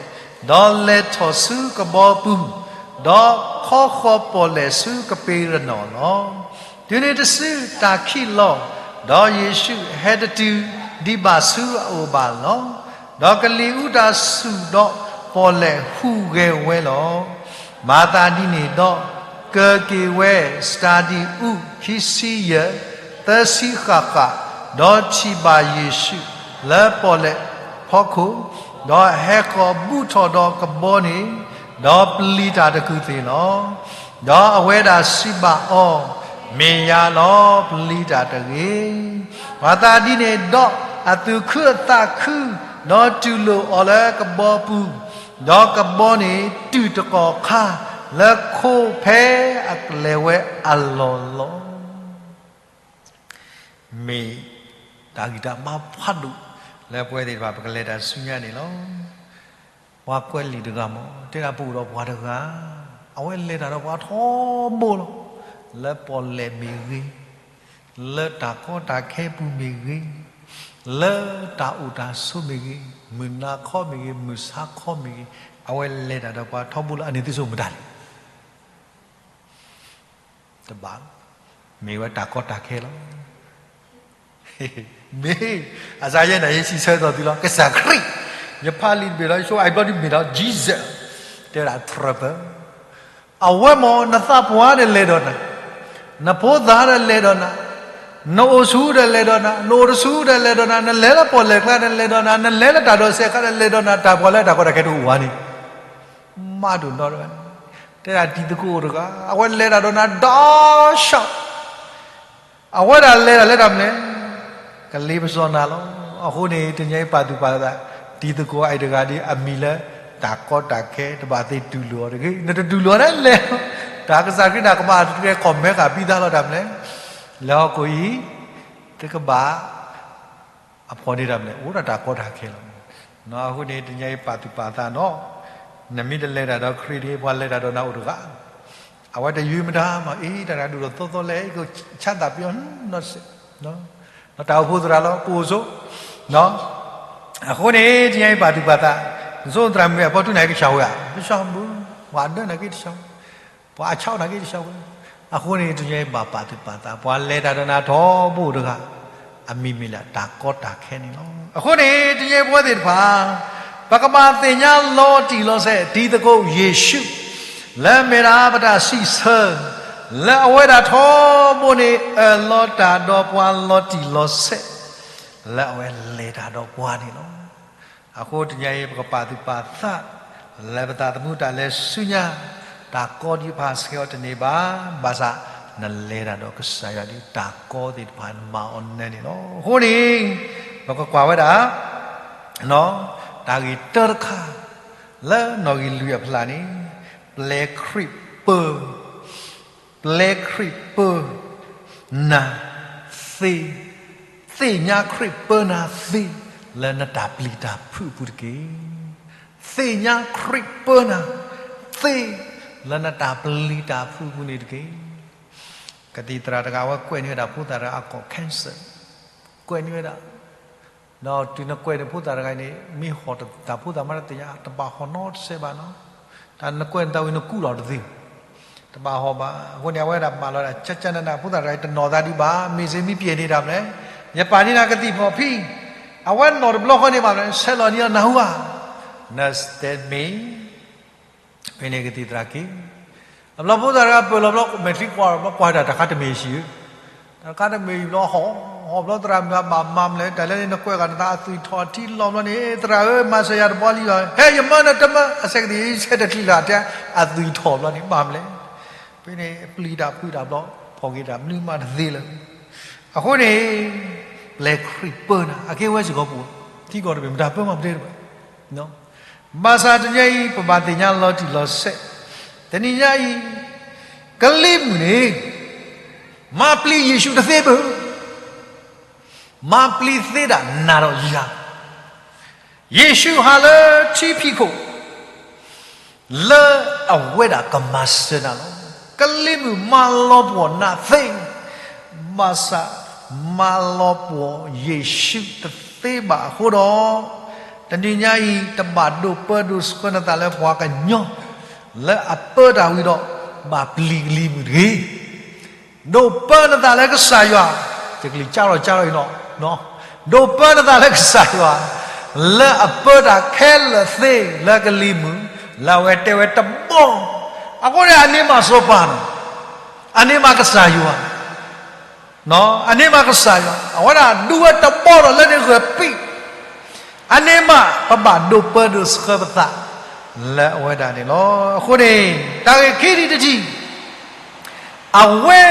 ဒီးလဲၤထီၣ်ဆူကဘီပူၤ, ဒီးခီဃီၤပီၣ်လဲၣ်ဆူကပ့းရနီၣ်လီၤ. တုၤနုၤတစုတၢ်ခံးလီၤ, ဒီးယ့ၣ်ၡူးဟဲတတုၤဒံးဘၣ်ဆူအအိၣ်ဘၣ်လီၤ. ဒီးကလံၤအူတၢ်ဆူၣ်ဒီးပီၣ်လဲၣ်ဟူးဂဲၤဝဲလီၤ. မၤသးဒ်န့ၣ်ဒီး, ကၢၤက့ၤဝဲစတၤဒံးအူခံဆံယဲၢ် သၢဆံဃၣ်ဃၣ်, ဒီးထံၣ်ဘၣ်ယ့ၣ်ၡူးလၢပီၣ်လဲၣ်ဖီခိၣ်, ဒီးဟဲဃီၤဘူးထီၣ်ဒီးကဘီန့ၣ်, ဒီးပျံၤတၢ်တကူၣ်သ့ၣ်လီၤ. ဒီးအဝဲဒၣ်စံးဘၣ်အီၤ, မ့ၢ်ယၤလီၤ, ပျံၤတၢ်တဂ့ၤ. မၤသးဒ်န့ၣ်ဒီး, အသူၣ်ခုအသးခု, ဒီးတူၢ်လိာ်အီၤလၢကဘီပူၤ, ဒီးကဘီန့ၣ်တူၢ်တကီၢ်ခါ လၢခိဖဲအကလဲၤဝဲအလီၢ်လီၤ. မ့ၢ်တၢ်ဂံၢ်တၢ်ဘါဖးဒိၣ်လၢပဝဲသ့ၣ်တဖၣ် ပကလဲၤတၢ်ဆူညါန့ၣ်လီၤ. ပှၤကွဲးလံာ်တဂၤမ့ၢ် တဲဒၣ်ပအိၣ်ဒီးပှၤတဂၤ, အဝဲလဲၤတၢ်ဒီးပှၤထီဘိလီၤ. လၢပီၣ်လဲၣ်မ့ၢ်ဂ့ၤ, လၢတၢ်ကီတၢ်ခဲပူၤမ့ၢ်ဂ့ၤ, လၢတၢ်အိၣ်တၢ်ဆိးမ့ၢ်ဂ့ၤ, မုၢ်နၤခီမ့ၢ်ဂ့ၤ, မုၢ်ဆါခီမ့ၢ်ဂ့ၤ, အဝဲလဲၤတၢ်ဒီးပှၤထီဘိလီၤ. အန့ၣ်သုဆိကမိၣ်မတၤလဲၣ်. တဘၣ်, မ့ၢ်ဝဲတၢ်ကီတၢ်ခဲလီၤ. မ့ၢ်, အစးယဲၢ်နၤယဲၢ်စံးဆၢသိးသုလီၤ. ကစၢ်ခရံာ်, ယဖးလံာ်တဘ့ၣ်ဒီး ယဆိအံၤဘျီဒုးမ့ၢ်ဒီး Jesus တဲဝဲဒၣ် trouble. အဝဲမ့ၢ်နသးပှၢ်ဒီးလဲၤဒီးနၤ, နဖိသၣ်ဒီးလဲၤဒီးနၤ, နအိၣ်ဆူၣ်ဒီးလဲၤဒီးနၤ, နအိၣ်တဆူၣ်ဒီးလဲၤဒီးနၤ, နလဲၤလၢပီၣ်လဲၣ်ကျါဒီးလဲၤဒီးနၤ, နလဲၤလၢတၢ်ဒိးစဲးခါဒီးလဲၤဒီးနၤ, တၢ်ပှၤလၢတၢ်ကီတၢ်ခဲတအိၣ်ဝဲန့ၣ် မးဒိၣ်နီတဂၤန့ၣ်, တဲဒၣ်တံၤသကိးတဂၤ အဝဲလဲၤတၢ်ဒီးနၤဒီးဆၣ်, အဝဲဒၣ်လဲၤတၢ်လၢတၢ်မနုၤလဲၣ်, ကလ့ပစီနၤလီၤ. အဃိန့ၣ် တနံၤအံၤပာ်သူၣ်ပာ်သး, တံၤသကိးအံၤတဂၤဒီး အမံၤလၢ တၢ်ကီတၢ်ခဲ တဘၣ်သ့ၣ်တူၢ်လိာ်အီၤတဂ့ၤ, နတတူၢ်လိာ်ဒ်လဲၣ်, တၢ်ကစၢ်ခရံာ်တၢ်ကမၣ်တကဲကီၢ်မဲဃာ်ဘံသးလီၤတၢ်မနုၤလဲၣ်, လၢဟီၣ်ခိၣ်အံၤ တကဘၣ် အဖှီၣ်န့ၢ်တၢ်မနုၤလဲၣ်, အိၣ်ဒၣ်တၢ်ကီတၢ်ခဲလီၤ. အဃိန့ၣ် တနံၤအံၤပာ်သူၣ်ပာ်သးနီၤ, နမ့ၢ်တလဲၤတၢ်ဒီးခရံာ်တဂ့ၤ ပှၤလဲၤတၢ်ဒီးနၤအိၣ်တဂၤ, အဝဲတယုၢ်မတၤမး အ့ တၢ်တဂၤဒိၣ်ထီၣ်သိသိလဲၣ် ကဆါသးပ့ၤအီၤနီၤ, တၢ်အိၣ်ဖှိၣ်သရၣ်လီၤ ပအိၣ်ဆိး, အဃိန့ၣ် တနံၤအံၤပာ်သူၣ်ပာ်သး, နစိသရၣ်မုၣ်အဖီတူၢ်နၤကဆၣ်ဝဲဧါ, တဆၣ်ဘၣ်, ပှၤဒၢနၤက့တဆၣ်ဝဲ ပှၤအဆၣ်နၤက့တဆၣ်ဝဲ, အဃိန့ၣ် တနံၤအံၤဘၣ်ပာ်သူၣ်ပာ်သး, ပှၤလဲၤတၢ်ဒီးနၤထီဘိတဂၤ, အမံၤမ့ၢ်လၢတၢ်ကီတၢ်ခဲန့ၣ်လီၤ. အဃိန့ၣ် တနံၤအံၤပဝဲသ့ၣ်တဖၣ် ပကဘၣ်သ့ၣ်ညါလီၤတံၢ်လီၤဆဲး တံၤသကိးယ့ၣ်ၡူး, လၢမ့ၢ်ဒၣ်ပတၢ်စံးဆၢ, လၢအဝဲဒၣ်ထီဘိန့ၣ် အၢၣ်လီၤတၢ်ဒီးပှၤလီၤတံၢ်လီၤဆဲး, လၢအဝဲလဲၤတၢ်ဒီးပှၤန့ၣ်လီၤ. အဃိတနံၤအံၤ ပကပာ်သူၣ်ပာ်သး လၢပသးသမူတၢ်လဲၤဆူညါ, တၢ်ကီဒံးဖးဆှဲအီၤတန့ၢ်ဘၣ်, ဘၣ်ဆၣ် နလဲၤတၢ်ဒီးကစၢ်ယွၤဒီး တၢ်ကီသ့ၣ်တဖၣ်မၤအီၤနဲန့ၣ်လီၤ. အဃိန့ၣ် ပကကွၢ်ဝဲဒၣ် တၢ်ဂ့ၢ်တၢတခါ လၢနီၣ်ဂံၢ်လွံၢ်အဖျၢၣ်န့ၣ်, ပျဲခရံာ်ပၢ ပျဲခရံာ်ပၢနၤသ့, သ့ၣ်ညါခရံာ်ပၢနၤသ့ လၢနတၢ်ပျံၤတၢ်ဖုးအပူၤတက့ၢ်. သ့ၣ်ညါခရံာ်ပၢနၤသ့ လၢနတၢ်ပျံၤတၢ်ဖုးအပူၤန့ၣ်တက့ၢ်. ကသံၣ်သရၣ်တဂၤ အဝဲကွဲးန့ၢ်ဝဲဒၣ်ဖိသၣ်တဂၤအကိာ် cancer, ကွဲးန့ၢ်ဝဲဒၣ် ဒီးတုၤနကွဲးန့ၢ်ဖိသၣ်တဂၤအံၤန့ၣ် မ့ၢ်ဟီၣ်တၢ်ဖိသၣ်မးတသ့ၣ်ညါ တဘၣ်ဟီၣ်နီတစဲးဘၣ်နီၤ. တၢ်နကွဲးန့ၢ်သးဝံၤနကူၣ်လီၤတသ့, တဘၣ်ဟီၣ်ဘၣ်. အဃိန့ၣ် အဝဲဒၣ်မၤလီၤဒၣ် ကကနန ဖိသၣ်တဂၤအံၤတနီၢ်သးဒံးဘၣ်, မ့ၢ်စ့မ့ၢ်ပျဲန့ၢ်တၢ်မနုၤလဲၣ်. ယပာ်န့ၢ်နၤကသံၣ်ဖီၣ်ဖံ, အဝဲနီၢ်တဘျီဃီန့ၣ်ဘၣ်မနုၤလဲၣ်, ဆဲးလီၤန့ၢ်အီၤနၢ်ဟူဧါ, နစတဲမ့ၢ် ဖဲန့ၣ်ကသံၣ်သရၣ်က့ၤ, အဘျီဖိသၣ်တဂၤပၢၢ်လီၤဘျီ မဲာ်ချံကွၢ်လီၤဘျီ ကွၢ်တၢ်တခါတမ့ၢ်ဆံးဧၢ, တခါတမ့ၢ်အံၤဘျီ ဟီၣ်ဟီၣ်ဘျီသရၣ်မုၣ်အဘၣ်မၤမနုၤလဲၣ်, တၢ်လၢန့ၣ်နကွဲးဃာ်နသးအသွံၣ်ထီၣ်ထံလီၤဘျီန့ၣ် သရၣ်ဧၢ မၤစၢၤယၤတဘျီလံဘၣ်, ဟဲယမၢနတမၢ အဆဲးကသံၣ်ဆဲးတချံလၢ်တဲ အသွံၣ်ထီၣ်ဘျီန့ၣ် ဘၣ်မနုၤလဲၣ်. ဖဲန့ၣ်ပျံၤတၢ်ဖုးတၢ်ဘျီ ဖီၣ်က့ၤတၢ်မနုၤမးတသ့လၢၤ. အဃိန့ၣ် ပျဲခရံာ်ပၢနၤ အကဲဝဲစ့ၢ်ကီးပူၤ ထံကီၢ်တဘ့ၣ် မတၤပၢမးပတဲတဘၣ်. ဘၣ်ဆၣ်တနံၤညါအံၤ ပဘၣ်သ့ၣ်ညါလီၤတံၢ်လီၤဆဲး, တနံၤညါအံၤ ကလံၤမုၢ်န့ၣ် မၤပျံၤယ့ၣ်ၡူးတသ့ဘၣ်, မၤပျံၤသ့ဒၣ်နၤဒီးယၤ, ယ့ၣ်ၡူးဟးလၢထံဖံးခိၣ် လၢအဝဲဒၣ်ကမၤစၢၤနၤလီၤ. ကလံၤမုၢ်မၤလီၤပှီၢ်နၤသ့, ဘၣ်ဆၣ်မၤလီၤပှီၢ်ယ့ၣ်ၡူးတသ့ဘၣ်အဃိဒီး, တနံၤညါအံၤ တဘၣ်ဒိးပၢဒိးဆှၢနသးလၢပှၤကညီ လၢအပၢတၢ်ဝံၤဒီး ဘၣ်ပျံၤကလံၤမုၢ်တဂ့ၤ ဒိးပၢနသးလၢကစၢ်ယွၤ, ယကလုၢ်ကၢထီၣ်ကၢထီၣ်အံၤလီၤ, ဒိးပၢနသးလၢကစၢ်ယွၤ, လၢအပၢတၢ်ခဲလၢာ်သ့လၢကလံၤမုၢ်, လၢအဝဲတဲဝဲတဘီ, အဃိန့ၣ် အန့ၣ်မးစီၤပၤန့ၣ်, အန့ၣ်မးကစၢ်ယွၤ အန့ၣ်မးကစၢ်ယွၤ, အဝဲဒၣ်ဒုးဝဲတဘီဒီးလၢန့ၣ်ဂၢၢ်ပံၤ, အန့ၣ်မး ပဘၣ်ဒိးပၢဒိးဆှၢပသး လၢအဝဲဒၣ်န့ၣ်လီၤ. အဃိန့ၣ် တၢ်ဂ့ၢ်ခံထံၣ်တထံၣ် အဝဲ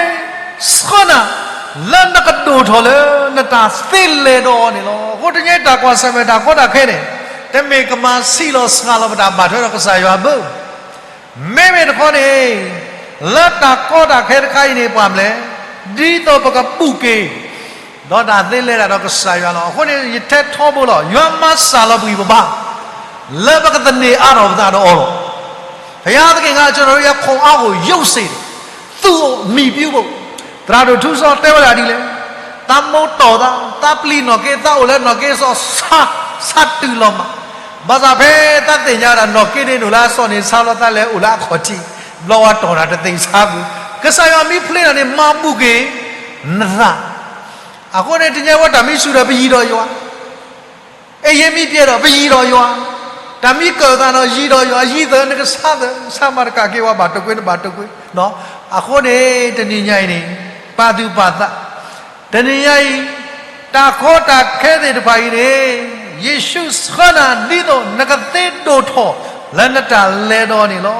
ဆှၢနၤ လၢနကဒိၣ်ထီၣ်လၢနတၢ်သ့လဲၤဒီးအီၤန့ၣ်လီၤ. အဃိတနံၤအံၤတၢ်ကွၢ်ဆၢၣ်မဲာ်တၢ်ကီတၢ်ခဲန့ၣ် တမ့ၢ်ကမၤဆံးလီၤစှၤလီၤပတၢ်ဘၣ်ထွဲဒီးကစၢ်ယွၤဘၣ် မ့မ့ၢ်တခီန့ၣ် လၢတၢ်ကီတၢ်ခဲတခါအံၤန့ၣ် ပှၤမလဲၣ်, ဒ်သိးပကဘူၣ်က့ၤ ဒီးတၢ်သ့လဲၤတၢ်ဒီးကစၢ်ယွၤလီၤ. အဃိန့ၣ် ယထဲထီဘိလီၤ, ယွၤမၤစၢ်လီၤပဂံၢ်ပဘါ လၢပကသန့ၤအါထီၣ်ပသးဒီးအီၤလီၤ. ဘုရားသခင်က ကျွန်တော်တို့ရဲ့ခွန်အားကို ရုပ်စေတယ်, သူ့ကို မှီပြုဖို့, သရၣ်ဒိၣ်ထူစီတဲဝဲဒၣ်ဒ်လဲၣ်, သးမိၢ်တီၢ်သး, သးပျံၤနီၣ်က့, သးအိၣ်လၢနီၣ်က့စီၣ်, ဆါတုၤလီၤမး, ဘၣ်ဆၣ်ဖဲသးသ့ၣ်ညါဝဲဒၣ်နီၣ်က့န့ၣ်အိၣ်လၢအစီၣ်န့ၣ်ဆါလီၤသးလဲၤအိၣ်လၢအခီၣ်ထံး, ဘျီဝဲတီၢ်တၢ်တသ့ၣ်ဆါပူၤ, ကစၢ်ယွၤမ့ၢ်ဖျ့နၤန့ၣ် မၤဘူၣ်က့ၤနသး, အဃိန့ၣ် တနံၤညါဝဲတၢ်မ့ၢ်ဆူၣ်ဒီးပယံၤဒီးယွၤ အဲ ယဲမ့ၢ်ပျဲဒီး ပယံၤဒီးယွၤ, တၢ်မ့ၢ်ကၢၢ်သးဒီး ယံၤဒီးယွၤ, ယံၤသး နကဆါသး, ဆါမၤတကးက့ၤဝဲ ဘၣ်တကွ့ နဘၣ်တကွ့. အဃိန့ၣ် တနံၤညါအံၤန့ၣ် ပာ်သူၣ်ပာ်သး, တနံၤညါအံၤ တၢ်ကီတၢ်ခဲသ့ၣ်တဖၣ်အံၤန့ၣ် ယ့ၣ်ၡူးဆှၢနၤ ဒ်သိးနကသ့ဒိၣ်ထီၣ်လၢနတၢ်လဲၤဒီးန့ၣ်လီၤ.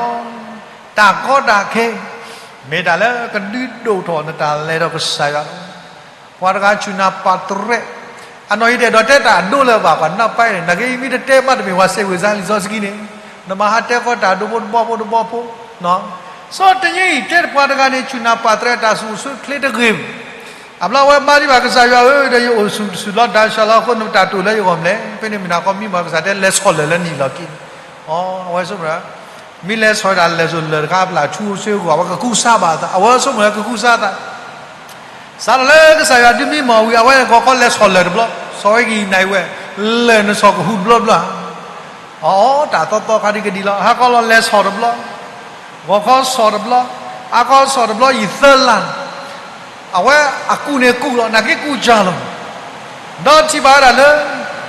တၢ်ကီတၢ်ခဲ မ့ၢ်တၢ်လၢကဒုးဒိၣ်ထီၣ်နတၢ်လဲၤဒီးကစၢ်ယွၤလီၤ. ပှၤတဂၤဆူၣ်နၤပာ်တရဲး, အနီၢ်အံၤတအဲၣ်ဒိးတဲတၢ်အဒိလၢၤဘၣ်, ပှၤနီၢ်ပၢ်အံၤန့ၣ် နာ်က့မ့ၢ်တတဲဘၣ်တမ့ၢ် ပှၤစဲးဝ့ၤစါလံာ်စီဆှံန့ၣ်, နမၤဟးတဲကီတၢ်ဒိဖိတဘီဖိတဘီဖိ, စီၤတနံၤအံၤတဲပှၤတဂၤန့ၣ် ဆူၣ်နၤပာ်တရဲးတၢ်ဆူၣ်အိၣ်ဆူၣ်ချ့တဂ့ၤ. အဘျီဝဲဘါထံၣ်ဘၣ်ကစၢ်ယွၤဧၢ, ဒီးယအိၣ်ဆူၣ်ဆူၣ်လီၤ ဒါဆှၢလီၤအဃိ နတၢ်တိာ်လၢယဂီၢ်မလဲၣ်. ဖဲန့ၣ်မ့ၢ်နၤခီမံမီၢ်ကစၢ်တဲလဲၤဆီၣ်လၢာ်လၢနံၣ်လီၢ်ခံန့ၣ်, အဝဲဆိကမိၣ် မ့ၢ်လဲၤဆီၣ်ဝဲဒၣ်လဲၤဆိၣ်လၢာ်တခါ အပျၢ်ထူအိၣ်ဆူၣ်အဂီၢ် အဝဲကကူစါဘၣ်အသး, အဝဲဆိကမိၣ်လၢကကူစါသး စးထီၣ်လၢကစၢ်ယွၤဒုးမံမီၢ်ဝံၤ အဝဲဂီၤခီလဲၤဆီၣ်လၢာ်တဘျီ, ဆီၣ်ဝဲကံၤနံၤဝဲ, လၢာ်နဆီၣ်ကဟူးတဘျီဘျီဧါ. အီ တၢ်သီသီခါဒ်ကဒံးလီၤ, ဟါခီလီၤလဲၤဆီၣ်တဘျီ, ဂီၤခီဆီၣ်တဘျီ, ဟါခီဆီၣ်တဘျီ ယံာ်သၢလါ အဝဲအကူၣ်န့ၣ်ကူၣ်လီၤ, နာ်က့ကူၣ်ကၢ်လီၤ. ဒီးထံၣ်ဘၣ်ဝဲဒၣ်လၢ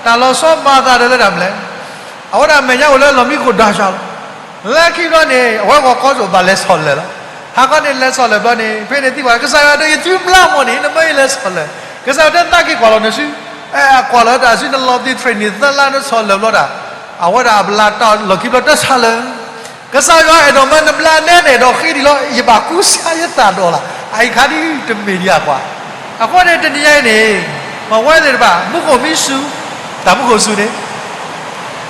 တၢ်လီၤဆီမၤသးဒီးလၢတၢ်မနုၤလဲၣ်, အဝဲဒၣ်မဲာ်ညါအိၣ်လၢလီၢ်မံခိၣ်ဒါဆှၢလီၤ. လၢခံဘျီန့ၣ် အဝဲဂီၤခီစိၤဘၣ်လဲၤဆီၣ်လၢာ်လီၤ. ဟါခီန့ၣ်လဲၤဆီၣ်လၢာ်ဘျီန့ၣ် ဖဲန့ၣ်သံကွၢ် ကစၢ်ယွၤဒီး ယတုၤဘျါမီၢ်န့ၣ် နမ့ၢ်ယလဲၤဆီၣ်လၢာ်, ကစၢ်ယွၤတဲသးက့ၤကွၢ်လီၤနစု, အဲအကွၢ်လီၤတၢ်စုနလီၤသံ train န့ၣ် သၢလါနဆီၣ်လၢာ်ဘျီဒၣ်, အဝဲဒၣ်အဘျါတၢ်လီၢ်ခံဘျီတဆါလၢာ် ကစၢ်ယွၤအဲၣ်ဒိးမၢနဘျါနဲဒဲးဒီးဃ့ဒံးလီၤ, ယဘၣ်ကူစါယသးဒီးလီၤ. အအံၤခါဒ်တမ့ၢ်ဒံးအကွၢ်. အဃိန့ၣ်တနံၤညါအံၤန့ၣ် ပဝဲသ့ၣ်တဖၣ် မူခိၣ်မံဆူၣ်, တၢ်မူခိၣ်ဆူၣ်န့ၣ်,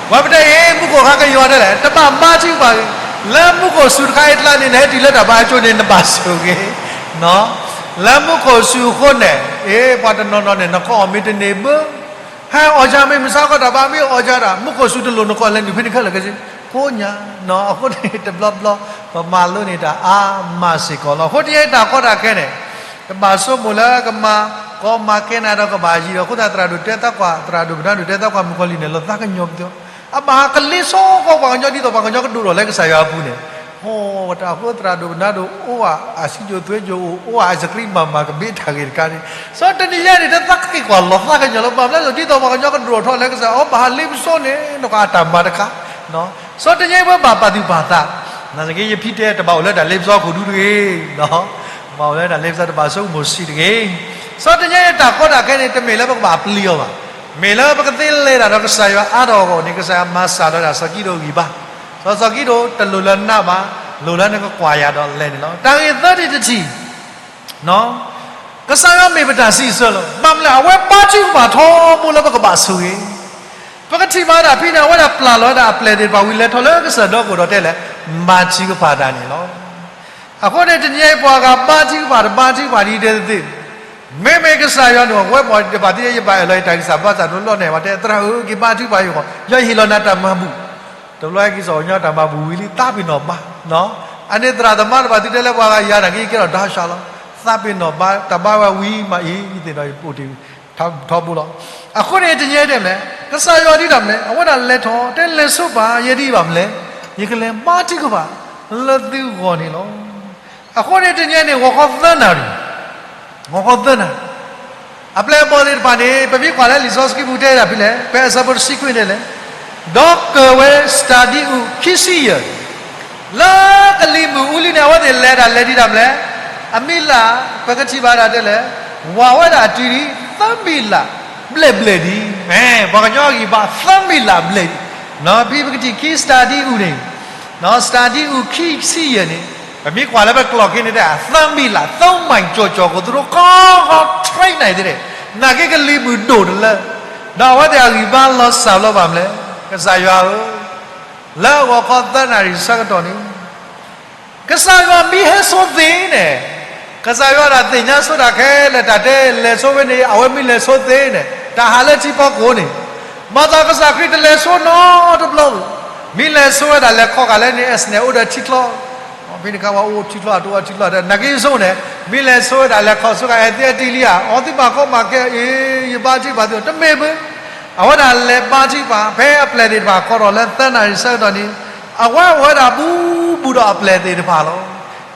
ပှၤပတဲအံၤ မူခိၣ်ခါကယီၤဒ်လဲၣ်, တဘၣ်ဘါထုကဖၣ်ဂ့ၤ, လၢမူခိၣ်ဆူၣ်တခါအံၤကျါန့ၣ် နဟဲတုၤလၢတၢ်ဘါအကၠိန့ၣ် နဘၣ်ဆိၣ်ဂ့ၤ လၢမူခိၣ်ဆူၣ်အဃိန့ၣ်, အ့ ပှၤတနီၤနီၤန့ၣ် နကအီၣ်မ့ၤတန့ၢ်ဘၣ်, ဟဲအီၣ်ယၤမ့ၤမဆါကီးတၢ်ဘါမ့ၢ်အီၣ်ယၤဒၣ် မူခိၣ်ဆူၣ်တလိၣ်နကအီၣ်လဲၤနုာ်ဖဲန့ၣ်ခဲလၢာ်ကစ့, ကိးညါ, အဃိန့ၣ်တဘျီဘျီ ပမၤလိန့ၢ်တၢ်အါမးစ့ၢ်ကီးလီၤ. အဃိတနံၤညါအံၤတၢ်ကီတၢ်ခဲန့ၣ် တဘၣ်ဆိကမိၣ်လၢကမၤကီမၤခဲနၤဒီးကဘၣ်ယံၤဒီး အဃိသတးသရၣ်ဒိၣ်တဲသးကွၢ် သရၣ်ဒိၣ်ပနါဒိၣ်တဲသးကွၢ်မုၣ်ကီၤလံၢ်န့ၣ် လီၤသးကညီၤပသ့, အဘၣ်ဟးကလ့စီကီးပှၤကညီ ဒ်သိးပှၤကညီကဒိၣ်ထီၣ်လၢကစၢ်ယွၤအပူၤန့ၣ်, အိၣ်တၢ်အဃိသရၣ်ဒိၣ်ပနါဒိၣ်အိၣ်ဧါ အစံၣ်ကိၣ်သွဲၣ်ကိၣ်အိၣ် အိၣ်ဧါ အစကရံးမၤမၤကဘ့တၢ်ဂ့ၤတခါန့ၣ်, စီၤတနံၤညါန့ၣ် တသးက့ၤကွၢ်လီၤသးကညီၤလၢ ဘၣ်မနုၤလဲၣ် ဒ်သိးပှၤကညီကဒိၣ်ထီၣ်လၢကစၢ် အီၤဘၣ်ဟးလ့ပစီန့ၣ် နကအတၢ်မၤတခါ စီၤတနံၤညါပဘၣ်ပာ်သူၣ်ပာ်သး, နာ်သက့ယဖံတဲတဘၣ်အိၣ်လၢတၢ်လ့ပစီခိၣ်ဒူတဂ့ၤ, ဘၣ်အိၣ်လၢတၢ်လ့ပစီ တဘၣ်ဆိကမိၣ်ဆံးတဂ့ၤ. စီၤတနံၤညါအံၤတၢ်ကီတၢ်ခဲန့ၣ် တမ့ၢ်လၢပကဘၣ်ပျံၤအီၤဘၣ်, မ့ၢ်လၢပကသ့လဲၤတၢ်ဒီးကစၢ်ယွၤအါထီၣ်အဂီၢ်န့ၣ် ကစၢ်ယွၤမၤစၢ်လီၤဒၣ်စီၤကံးဒဧိၣ်ဂံၢ်ဘါ, စီၤကံးဒဧိၣ်တလိၣ်လၢနးဘၣ်, လိၣ်လၢနကကွၢ်ယၤဒီးလဲၤန့ၣ်လီၤ. တၢ်ဂ့ၢ်သၢထံၣ်တထံၣ် ကစၢ်ယွၤမ့ၢ်ပတၢ်စံးဆၢလီၤ. ဘၣ်မနုၤလဲၣ် အဝဲဘါထုကဖၣ်ထီဘိလၢပကဘၣ်ဆိၣ်ဂ့ၤ, ပကထံၣ်ဘၣ်ဝဲဒၣ်ဖဲန့ၣ် အဝဲဒၣ်ပျၢ်လီၤဝဲဒၣ်အပျဲၢ်သ့ၣ်တဖၣ်ဝံၤ လဲၤထီၣ်လၢကစၢၢ်ဒီကိၣ်ဒီးတဲလဲၣ်, ဘါထုကဖၣ်တၢ်န့ၣ်လီၤ. အဃိန့ၣ် တနံၤအံၤပှၤဂၤဘါထုကဖၣ် တဘါထုကဖၣ်ဒ်တဲသ့, မ့မ့ၢ်ကစၢ်ယွၤန့ၣ် ဝဲပှၤတဖၣ်သ့ၣ် ယဘၣ်အဲၣ်လီၤယတၢ်ဂံၢ်စၢ်ဘါစၢ်တဘျီဘျီန့ၣ် ပှၤတဲသရၣ်ဧၢ က့ၤဘါထုကဖၣ်ယဂီၢ် ယဟ့ၣ်လီၤနၤတၢ်မၤဘူၣ်, တဘျီက့ၤစီၤကညီတၢ်မၤဘူၣ်ဝံၤလံ သးပ့ၤနီၣ်ဘါ, အန့ၣ်သရၣ်သမါတဖၣ်သုတဲလၢပှၤဂၤယၤနာ်က့ ယကဲထီၣ်ဒါစှၤလီၤ, သးပ့ၤနီၣ်ဘါ တၢ်ဘါဝဲဝံၤမးအံၤ ယသ့ၣ်နီၣ်ယအိၣ်တ့ၢ် ထီဘိလီၤ. အဃိန့ၣ် တနံၤအံၤတဲမ့ၢ် ကစၢ်ယွၤဒ်တၢ်မနုၤလဲၣ် အဝဲဒၣ်လဲၤထီၣ် တဲလဲၤဆိပာ်ယဲဒ်ဘၣ်မနုၤလဲၣ်, ယကလဲၤဘါထုကဖၣ်လၢသုဂီၢ်န့ၣ်လီၤ. အဃိန့ၣ် တနံၤအံၤန့ၣ် ဂီၤခီသၢနၣ်ရံၣ်, ဂီၤခီသၢနၣ်ရံၣ် အပျဲၢ်အဘီၣ်သ့ၣ်တဖၣ်န့ၣ် ပမ့ၢ်ကွၢ်လၢလံာ်စီဆှံပူၤတဲဒၣ်ဖဲလဲၣ်, ဖဲအဆၢဖိတဆံခွံတဲလဲၣ်, ဒီးကၢၢ်ဝဲ စတၢ်ဒံအူၣ်ခံဆံယဲၢ် လၢကလံၤမုၢ်အူလံန့ၣ် အဝဲသ့ၣ်လဲၤဒၣ်လဲၤဒ်တၢ်မနုၤလဲၣ်, အမံၤလၢ် ပကထံၣ်ဘၣ်ဒၣ်တဲလဲၣ်, ဝးဝဲဒၣ်တုၤဒံး သၢမံၤလၢ်ဘျဲၣ်ဘျဲၣ်ဒံး, ပှၤကညီအဂံၢ်ဘါ သၢမံၤလၢ်ဘျဲၣ်ဒံး, ဖဲပကထံၣ်ခံ စတၢ်ဒံအူၣ်န့ၣ် စတၢ်ဒံအူၣ်ခံဆံယဲၢ်န့ၣ် ပမ့ၢ်ကွၢ်လၢပကျိာ်ခံန့ၣ်တဲ သၢမံၤလၢ် သၢမိုင်ကျော်ကျော် ကသူတို့ ခီခီ train န့ၣ်သ့ၣ်, နာ်က့ကလံၤမုၢ်ဒိၣ်တလၢ, ဒီးအဝဲသ့ၣ်အဂံၢ်ဘါလီၤစၢ်လီၤဘၣ်မနုၤလဲၣ်, ကစၢ်ယွၤဧၢ, လၢဂီၤခီသၢနၣ်ရံၣ်ဆၢကတီၢ်န့ၣ် ကစၢ်ယွၤမ့ၢ်ဟဲဆိသ့န့ၣ်, ကစၢ်ယွၤဒၣ်သ့ၣ်ညါဆိတၢ်ခဲလၢာ် တၢ်တဲလဲၤဆိဖဲန့ၣ် အဝဲမ့ၢ်လဲၤဆိသ့န့ၣ် တၢ်ဟးလၢထံဖီခိၣ်န့ၣ်, ဘၣ်ဆၣ်ကစၢ်ခရံာ်တလဲၤဆိနီတဘျီ, မ့ၢ်လဲၤဆိဝဲဒၣ်လဲၤခီဂာ်လၢန့ၣ် အစနဲၣ်အိၣ်ဒီးထံချီ, ဖဲန့ၣ်အခါပှၤအိၣ်ထံချီ အတအိၣ်ထံချီဒီး နာ်က့ဆိန့ၣ် မ့ၢ်လဲၤဆိဝဲဒၣ်လဲၤခီဆိဂာ် အဲၣ်သ့အတံၤလံဧါ, အီသံးဘၣ်ကီမၤကဲအ့ ယဘါထုကဖၣ်သု တမ့ၢ်ဘၣ် အဝဲဒၣ်လဲၤဘါထုကဖၣ် ဖဲအပျဲၢ်သ့ၣ်တဖၣ်ခီထီၣ်လၢသၢနၣ်ရံၣ်ဆၢကတီၢ်န့ၣ်, အဝဲအိၣ်ဝဲဒၣ်ဘူးဘူးဒီးအပျဲၢ်သ့ၣ်တဖၣ်လီၤ.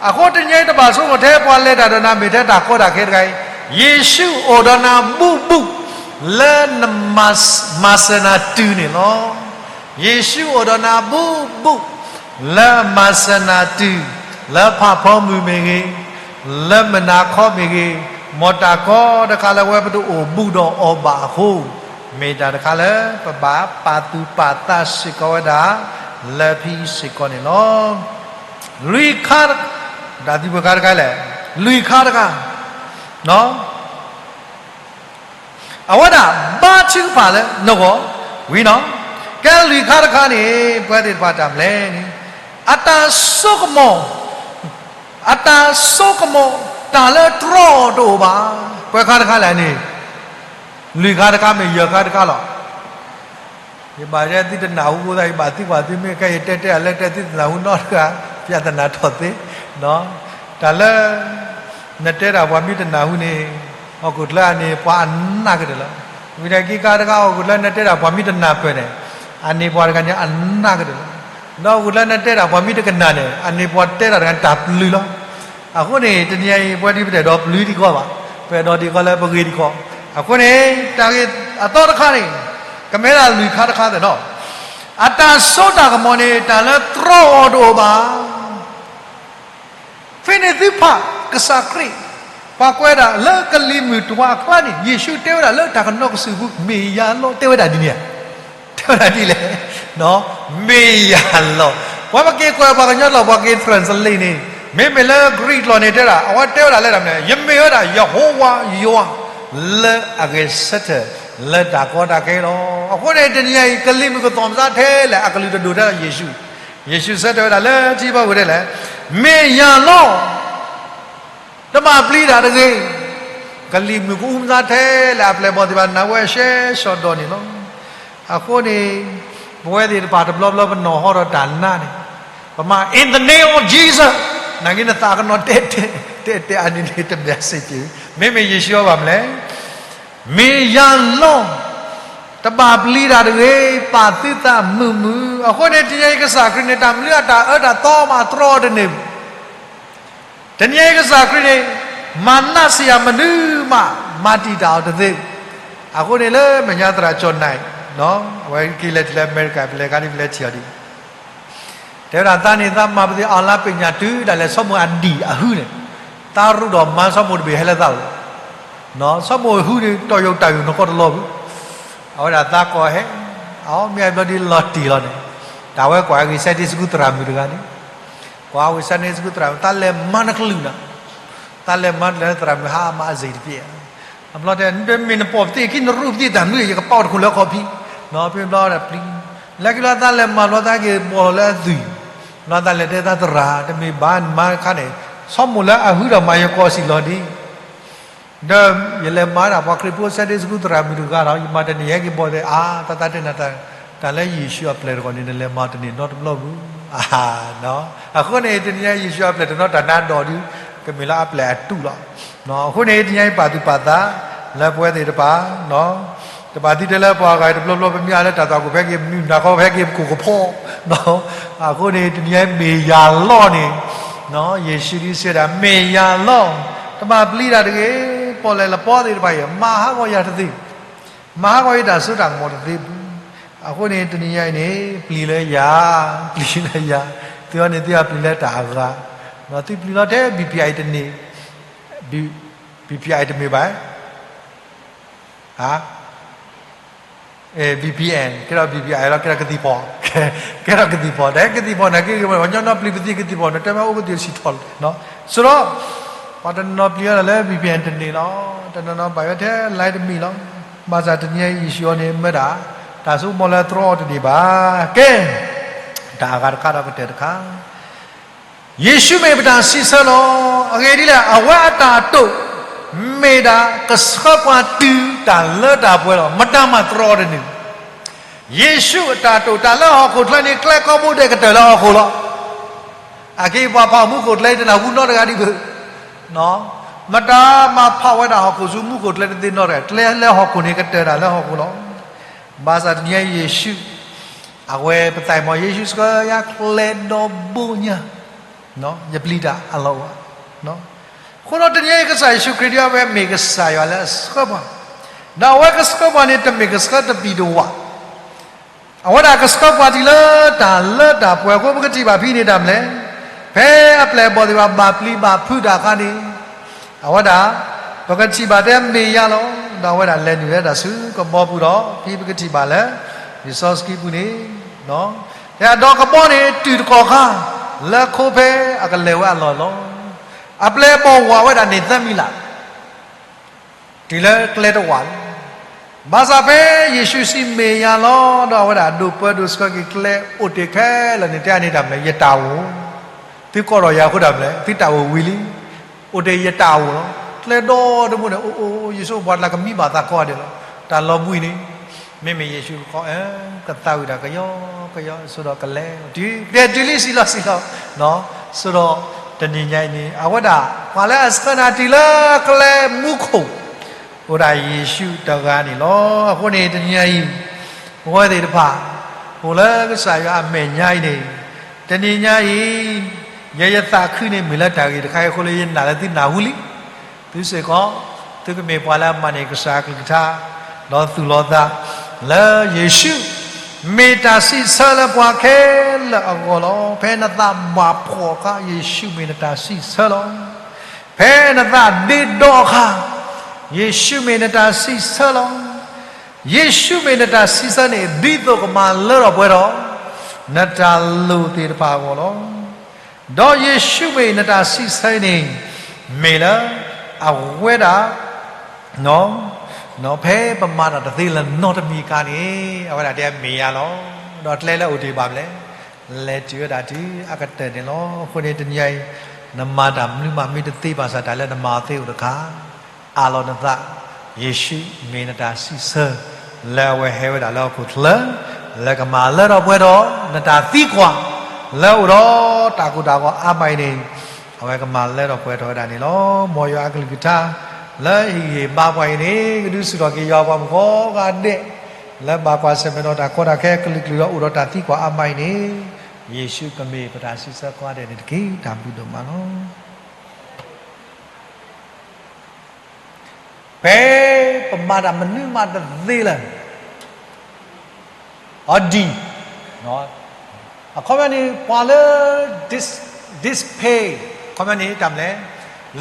အဃိတနံၤအံၤတဘၣ်ဆိကမိၣ်ထဲပှၤလဲၤတၢ်ဒီးနၤမ့ၢ်ထဲတၢ်ကီတၢ်ခဲတခါအံၤ, ယ့ၣ်ၡူးအိၣ်ဒီးနၤဘူးဘူး လၢနမၤစၢၤနၤတုၤန့ၣ်လီၤ. ယ့ၣ်ၡူးအိၣ်ဒီးနၤဘူးဘူး, လၢအမၤစၢၤနၤတုၤ, လၢဖးဖီမုၢ်မ့ၢ်ဂ့ၤ, လၢမုၢ်နၤခီမ့ၢ်ဂ့ၤ, မ်တၢ်ကီတခါလၢအဝဲပတအိၣ်ဘူးဒီးအီၤဘၣ်အဃိ, မ့ၢ်တၢ်တခါလၢပဘၣ်ပာ်သူၣ်ပာ်သးစ့ၢ်ကီးဝဲဒၣ် လၢဖဲစ့ၢ်ကီးန့ၣ်လီၤ. လွံၢ်ခါ, တၢ်သံကွၢ်ခါတခါလဲၣ်, လွံၢ်ခါတခါ, အဝဲဒၣ်ဘါထုကဖၣ်လၢနဂီၢ်ဝံၤနီၤ. ကဲလွံၢ်ခါတခါန့ၣ် ပဝဲသ့ၣ်တဖၣ်တၢ်မနုၤလဲၣ်န့ၣ်, အတၢ်စိကမီၤ, အတၢ်စိကမီၤ, တၢ်လၢတြီအီၤတအိၣ်ဘၣ်. ပှဲၤခါတခါလဲၣ်န့ၣ်, လွံၢ်ခါတခါမ့ၢ်ယဲၢ်ခါတခါလီၤ. ယဘၣ်ယဲသုတနၢ်ဟူဖိသၣ် ယဘၣ်သံကွၢ်သုမ့ၢ်ကဲယတဲတဲအလၢတဲသုတနၢ်ဟူနီတဂၤ, ပျၢ်တနၢ်ထီၣ်သ့, တၢ်လၢ နတဲတၢ်ပှၤမ့ၢ်တနၢ်ဟူန့ၣ်, ဟီၣ်ခိၣ်ချၢအန့ၣ်ပှၤအနၢ်ကတၢၢ်လီၤ. ဝံၤဒီးခံခါတခါ ဟီၣ်ခိၣ်ချၢနတဲတၢ်ပှၤမ့ၢ်တနၢ်ပၢၢ်န့ၣ်, အန့ၣ်ပှၤတဂၤန့ၣ်အနၢ်ကတၢၢ်လီၤ. ဒီးဟီၣ်ခိၣ်ချၢနတဲတၢ်ပှၤမ့ၢ်တကနၣ်န့ၣ် အန့ၣ်ပှၤတဲတၢ်တဂၤန့ၣ်တၢ်ပျုၤလီၤ. အဃိန့ၣ် တနံၤအံၤ ပဝဲဒၣ်ပတအဲၣ်ဒိးပျုၤဒံးကီးဘၣ်, ပအဲၣ်ဒိးဒံးကီးလၢပဂ့ၤဒံးကီး. အဃိန့ၣ် တၢ်ဂ့ၢ်အသီတခါန့ၣ်, ကမ့ၢ်ဒၣ်လွံၢ်ခါတခါသ့ၣ်နီၤ, အတၢ်စိတၢ်ကမီၤန့ၣ် တၢ်လၢတြီအီၤတအိၣ်ဘၣ်. ဖဲန့ၣ်သုဖးကစၢ်ခရံာ်, ပှၤကွဲးဒၣ်လၢကလံၤမုၢ်တဝါအကျါန့ၣ် ယ့ၣ်ၡူးတဲဝဲဒၣ်လၢတၢ်ကနိးကစုာ်ပူၤ မ့ၢ်ယၤလီၤ တဲဝဲဒၣ်ဒ်န့ၣ်ဧါ. တဲဝဲဒၣ်ဒ်လဲၣ်, မ့ၢ်ယၤလီၤ. ပှၤပက့ၤကွဲးပှၤကညီကျိာ် ပှၤက့ၤ translate န့ၣ်, မ့မ့ၢ်လၢ Greek ကျိာ်န့ၣ်တဲဒၣ်, အဝဲတဲဝဲဒၣ်လၢတၢ်မနုၤလဲၣ်, ယမ့ၢ်ဝဲဒၣ် ယဟိဝၤယွၤ လၢအဂဲၤဆၢထၢၣ်လၢတၢ်ကီတၢ်ခဲလီၤ. အဃိန့ၣ် တနံၤအံၤ ကလံၤမုၢ်ကသီၣ်မစါထဲလဲၣ် အကလုၢ်တဒိၣ်ထဲလီၤယ့ၣ်ၡူး. ယ့ၣ်ၡူးဆၢတဲာ်ဝဲဒၣ်လၢထံဖီခိၣ်ထဲလဲၣ်, မ့ၢ်ယၤလီၤ. တဘၣ်ပျံၤတၢ်တဂ့ၤ. ကလံၤမုၢ်ကအူမစါထဲလဲၣ် အပျဲၢ်အဘီၣ်သ့ၣ်တဖၣ်နၢ်ဟူဝဲရှဲရှီၤဒီးန့ၣ်လီၤ. အဃိန့ၣ် ပဝဲသ့ၣ်တဖၣ်တဘျီဘျီပနီၣ်ဟီဒီးတၢ်နါန့ၣ်, ပမၤ in the name of Jesus, နာ်က့နသးကနီၤတဲတဲတဲတဲအန့ၣ်န့ၣ် တမ့ၢ်စ့ၢ်ကီး, မ့မ့ၢ်ယ့ၣ်ၡူးအီၤဘၣ်မနုၤလဲၣ်, မ့ၢ်ယၤလီၤ. တဘၣ်ပျံၤတၢ်တဂ့ၤ, ပာ်သုသးမုာ်မုာ်. အဃိန့ၣ် တနံၤအံၤကစၢ်ခရံာ်န့ၣ် တၢ်မနုၤအတၢ်အၢတၢ်သီမးတြီအီၤတန့ၢ်ဘၣ်. တနံၤအံၤကစၢ်ခရံာ်န့ၣ် မၤနးစံးယၤမနုၤမး မၤတံာ်တာ်အီၤတသ့ဘၣ်. အဃိန့ၣ်လၢမဲာ်ညါသရၣ်ကၠီၣ်နၢ်, အဝဲက့ၤလဲၤတုၤလၢအမဲရကၤ ပလဲၤခါဒ်ပလဲၤထံၣ်အီၤဒ် တဲဝဲဒၣ်သးန့ၣ် သးမၤပသ့ၣ်အီၤလၢပညၣ်တုၤဒၣ်လဲာ် ဆီမိၣ်အဒံၣ်အဟုန့ၣ်, သးရူးဒီးမါဆီမိၣ်တဘ့ၣ်ဟဲလၢသးအိၣ်, ဆီမိၣ်အဟုန့ၣ် တီၢ်ယိာ်တၢ်ယိာ်နီၢ်ကီၢ်တလီၤဘၣ်. အဝဲဒၣ်သးကိးဟဲ, အမ့ၢ်အဘျီဒ်လီၤတံၢ်လီၤန့ၣ်, တၢ်ဝဲကွၢ်အဂ့ၢ် Sunday school သရၣ်မုၣ်တဂၤန့ၣ်, ကွၢ်အဝဲ Sunday school သရၣ်မုၣ် သးလဲၤမၤနကလုၢ်နၤ, သးလဲၤမၤနကလုၢ်သရၣ်မုၣ်ဟးမၤအစ့ၣ်တပျဲၢ် အဘျီတဲ နတမ့ၢ်နပိာ်ပသ့ၣ်ခံ နရူးပသ့ၣ်တၢ်မနုၤ ယကပာ်အီၤတခိၣ်လၢခီၣ်ဖံး, ဖဲဘျီဒၣ်ပျံၤ, လၢခံလီၤသးလဲၤမၤဘျီသးက့ၤပိာ်လီၤလၢအသွံၣ်, ဘျီသးလဲၤတဲသးသရၣ် တမ့ၢ်ဘၣ်နမါခါန့ၣ်, ဆီမိၣ်လၢအဟုဒီးမၤယကိးစံၣ်လီၤဒ် ဒီးယလဲၤမၤဒၣ်ပှၤခရံာ်ဖိ Sunday school သရၣ်မုၣ်တဂၤဒီး ယမၤတန့ၢ်ဟဲက့ၤဘီၣ်သ့ၣ် အါ သးသးတဲနၤ တၢ်လၢယ့ၣ်ၡူးအပျဲၢ်တဂီၢ်န့ၣ် နလဲၤမၤတန့ၢ်နီတဘျီဘၣ်. အဃိန့ၣ် တနံၤညါယ့ၣ်ၡူးအပျဲၢ်တနီၤတၢ်နါဒိၣ်ဒုး ကမ့ၢ်လၢအပျဲၢ်အတူးလီၤ. အဃိန့ၣ် တနံၤညါအံၤပာ်သူၣ်ပာ်သး လၢပဝဲသ့ၣ်တဖၣ် တဘၣ်သံတဲလၢပှၤဂၤအံၤတဘျီဘျီ ပမ့ၢ်အါလၢတၢ်သွၣ်ခိၣ်ဖဲက့ၤ မုၢ်နၤခီဖဲက့ၤပကိၢ်ကဖီ, အဃိန့ၣ် တနံၤညါအံၤမ့ၢ်ယၤလီၢ်န့ၣ် ယ့ၣ်ၡူးဒ်စံးဝဲဒၣ် မ့ၢ်ယၤလီၢ်, တဘၣ်ပျံၤတၢ်တဂ့ၤ, ပီၣ်လဲၣ်လပီသ့ၣ်တဖၣ်အံၤ မၤဟးဂီၤယၤတသ့, မၤဟးဂီၤယတၢ်စိတၢ်ကမီၤတသ့ပူၤ. အဃိန့ၣ် တနံၤညါအံၤန့ၣ် ပျံၤလၢယၤ, ပျံၤလၢယၤ, သုအီၤန့ၣ် သုအပျံၤလၢတၢ်အဂၤ, သုပျံၤလီၤထဲ ဘံၣ်ပံၣ်အံၤတန့ၢ်, ဘံၣ်ပံၣ်အံၤတမ့ၢ်ဘၣ် ဟါ, အဲ VPN ကဲထီၣ် VPN လီၤ ကဲထီၣ်ကသံၣ်ဖီၣ်, ကဲထီၣ်ကသံၣ်ဖီၣ် တၢ်ကသံၣ်ဖီၣ်နာ်က့ ပှၤကညီနီတပျံၤပသံၣ်ကသံၣ်ဖီၣ်န့ၣ် တဲမ့ၢ်အိၣ်ကသံၣ်စံၣ်ထီၣ်လီၤ. ဆိုတော့ ပှၤတနီၤပျံၤအီၤဒၣ်လၢ VPN တန့ၢ်လီၤ, တနီၤနီၤဘၣ်ယိၣ်ထဲ line တမံၤလီၤ. ဘၣ်ဆၣ်တနံၤညါအံၤ ယ့ၣ်ၡူးအီၤန့ၣ် မၢဒၣ် တၢ်စိကမီၤလၢတြီအီၤတန့ၢ်ဘၣ်. ကဲ တၢ်အဂၤတခါဒီးကတၢၢ်တခါ ယ့ၣ်ၡူးမ့ၢ်ပတၢ်စံးဆၢလီၤ. အဂ့ၢ်ဒ်လဲၣ်, အဝဲအတၢ်တိာ် မ့ၢ်ဒၣ်ကဆှၢပှၤတုၤတၢ်လၢတၢ်ပှဲၤလီၤ. မတၤမၤတြီအီၤတန့ၢ်. ယ့ၣ်ၡူးအတၢ်တိာ်တၢ်လၢဟီၣ်ခိၣ်ချၢန့ၣ် ကျဲကိးဘိဒဲးကတၢၢ်လၢဟီၣ်ခိၣ်လီၤ. အက့ၤပှၤဖးမူခိၣ်ကျဲ တနၢ်ဟူနီတဂၤဒံးဘၣ်. မတၤမၤဖးဝဲဒၣ်ဟီၣ်ခိၣ်ဆူမူခိၣ်ကျဲတသ့နီတဂၤ, ကျဲလၢဟီၣ်ခိၣ်န့ၣ် ကတၢၢ်တၢ်လၢဟီၣ်ခိၣ်လီၤ. ဘၣ်ဆၣ်တနံၤညါယ့ၣ်ၡူး အဝဲပသးမီၤ ယ့ၣ်ၡူးဆှၢယၤကျဲဒီဘိညါ, ယပျံၤတၢ်အလီၢ်ဝဲ. အဃိဒီးတနံၤညါအံၤ ကစၢ်ယ့ၣ်ၡူးခရံာ်ဒ်အဝဲမ့ၢ်ကစၢ်ယွၤလၢအဆှၢပှၤ, ဒီးအဝဲကဆှၢပှၤန့ၣ် တမ့ၢ်ကဆှၢတပံၤတဝၣ်, အဝဲဒၣ်ကဆှၢပှၤတုၤလၢတၢ်လၢတၢ်ပှဲၤအဃိ ပကထံၣ်ဘၣ်ဖဲန့ၣ်တၢ်မနုၤလဲၣ်, ဖဲအပျဲၢ်အဘီၣ်သ့ၣ်တဖၣ်ဘၣ်ပျံၤဘၣ်ဖုးတၢ်အခါန့ၣ်, အဝဲဒၣ် ပကထံၣ်ဘၣ်တဲမ့ၢ်ယၤလီၤ. ဒီးအဝဲဒၣ်လဲၤနုာ်ဝဲဒၣ်ဆူကဘီပူၤဒီး ဖဲပကထံၣ်ဘၣ်လၢ လံာ်စီဆှံပူၤန့ၣ် တဲဒီးကဘီန့ၣ်တုၤတကီၢ်ခါ လၢခိဖဲအကလဲၤဝဲအလီၢ်လီၤ. အပျဲၢ်အဘီၣ်ဝးဝဲဒၣ်န့ၣ်သၢမံၤလး တုၤလၢကျဲတဝၢ်လီၤ. ဘၣ်ဆၣ်ဖဲယ့ၣ်ၡူးစံးမ့ၢ်ယၤလီၤ ဒီးအဝဲဒၣ်ဒိးပၢဒိးဆှၢက့ၤကျဲအိၣ်တ့ၢ်ခဲလၢာ်န့ၣ် တဲန့ၣ်တၢ်မနုၤလဲၣ်, ယတၢ်အိၣ်, သုကိးဒီးယၤအဃိတၢ်မနုၤလဲၣ်, သုတၢ်အိၣ်ဝံၤလံ, အိၣ်တ့ၢ်ယတၢ်အိၣ်လီၤ. ကျဲဒီတဘိန့ၣ် အိၣ်အိၣ် ယ့ၣ်ၡူးပှၤလၢကမံဘၣ်သးကိးဂၤဒဲးလီၤ. တၢ်လီၤဘှံးန့ၣ် မ့မ့ၢ်ယ့ၣ်ၡူးကီး ကသးဝံၣ်တၢ်ကယီကယီ ဆိဒီးကလဲၤတုၤ ကဲတုၤလံစံးလီၤစံးလီၤ, ဆိဒီးတနံၤညါအံၤန့ၣ် အဝဲဒၣ် ပှၤလၢအဆှၢနၤတုၤလၢကျဲမူခိၣ် အိၣ်ဒၣ်ယ့ၣ်ၡူးတဂၤန့ၣ်လီၤ. အဃိန့ၣ် တနံၤညါအံၤ ပဝဲသ့ၣ်တဖၣ် အိၣ်လၢကစၢ်ယွၤအမဲာ်ညါအံၤန့ၣ် တနံၤညါအံၤ ယဲယသးခုန့ၣ် မ့ၢ်လၢတၢ်ဂ့ၢ်တခါအံၤအဃိလၢယနာ်လၢသုနၢ်ဟူလံ. သုစ့ၢ်ကီး သုကမ့ၢ်ပှၤလၢအမၤန့ၢ်ကစၢ်အကလုၢ်ကထါ ဒီးသူၣ်လီၤသး လၢယ့ၣ်ၡူး မ့ၢ်တၢ်စံးဆၢလၢပှၤခဲလၢာ်အဂီၢ်လီၤ. ဖဲနသးမၤဖှီၣ်အခါ ယ့ၣ်ၡူးမ့ၢ်နတၢ်စံးဆၢလီၤ. ဖဲနသးဒ့ဒီအခါ ယ့ၣ်ၡူးမ့ၢ်နတၢ်စံးဆၢလီၤ. ယ့ၣ်ၡူးမ့ၢ်နတၢ်စံးဆၢန့ၣ် ဒ်သိးကမၤလၢထီၣ်ပှဲၤထီၣ် နတၢ်လိၣ်သ့ၣ်တဖၣ်အဂီၢ်လီၤ. ဒီးယ့ၣ်ၡူးမ့ၢ်နတၢ်စံးဆၢန့ၣ် မ့ၢ်လၢ အဝဲဒၣ် ဖဲပမၤတၢ်တသ့လၢၤနီတမံၤအခါန့ၣ် အဝဲဒၣ်တဲမ့ၢ်ယၤလီၤ. ဒီးကျဲလၢအအိၣ်တ့ၢ်ဘၣ်မနုၤလဲၣ်, လဲၤတုၤဝဲဒၣ်တုၤအကတၢၢ်န့ၣ်လီၤ. အဃိန့ၣ်တနံၤညါအံၤ နမၤတၢ်မနုၤမးမ့ၢ်တသ့ဘၣ်ဆၣ် တၢ်လၢနမၤအီၤသ့အိၣ်တခါ အးလီၤနသး, ယ့ၣ်ၡူးမ့ၢ်နတၢ်စံးဆၢ လၢအဝဲဟဲဝဲဒၣ်လၢဟီၣ်ခိၣ်ချၢ လၢကမၤလၢထီၣ်ပှဲၤထီၣ် နတၢ်သံကွၢ် လၢအိၣ်ဒီးတၢ်ကိၢ်တၢ်ဂီၤအါမးအံၤန့ၣ် အဝဲကမၤလၢထီၣ်ပှဲၤထီၣ်ဝဲဒၣ်န့ၣ်လီၤ. မ်ယွၤအကလုၢ်ကထါ လၢဟ့ၣ်ဂံၢ်ဘါပှၤအံၤန့ၣ် ကဒုးဆူၣ်ထီၣ်က့ၤယွၤပှၤမုၣ်ကိးဂၤဒဲး လၢဘၣ်ကွၢ်ဆၢၣ်မဲာ်ဒီးတၢ်ကီတၢ်ခဲ ကလုာ်ကလုာ်ဒီးအိၣ်ဒီးတၢ်သံကွၢ်အါမးအံၤန့ၣ် ယ့ၣ်ၡူးကမ့ၢ်ပတၢ်စံးဆၢကိးဂၤဒဲးန့ၣ်တက့ၢ်. တၢ်ဘျုးဒိၣ်မးလီၤ. ဖဲပမၤတၢ်မနုၤမးတသ့လၢၤ အီၤဒံၣ် အခီပညီန့ၣ် ပှၤလၢ dis- display အခီပညီန့ၣ် တၢ်မနုၤ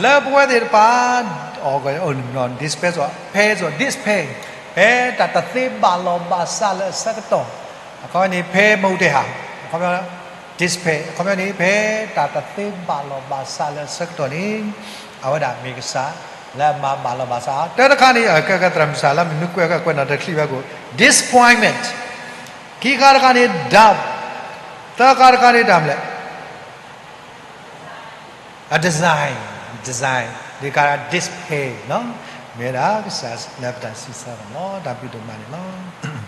လဲၣ် လၢပဝဲသ့ၣ်တဖၣ် display စီၤ ဖဲစီၤ display ဖဲတၢ်တသ့ဘၣ်လီၢ်ဘၣ်စးလၢအဆၢကတီၢ် အခီပညီန့ၣ် ဖဲမဟါတဟါ အခီပညီ display အခီပညီန့ၣ် ဖဲတၢ်တသ့ဘၣ်လီၢ်ဘၣ်စးလၢအဆၢကတီၢ်န့ၣ် အဝဲဒၣ်မ့ၢ်ကစၢ်လၢအမၤဘၣ်လီၢ်ဘၣ်စး တၢတခါန့ၣ် ကဲကဲသရၣ်မုၣ်စၢ်လၢမနုၤကွဲးကဲကွဲးနီၣ်တချံးဝဲကိး disappointment ခံခါတခါန့ၣ် doubt သၢခါတခါန့ၣ် တၢ်မနုၤလဲၣ် အ design design ဒ်ကါ display မ့ၢ်ဝဲဒၣ်ကစၢ်လၢပတၢ်စံးဆၢလီၤ တၢ်ဘျုးဒိၣ်မးန့ၣ်လီၤ.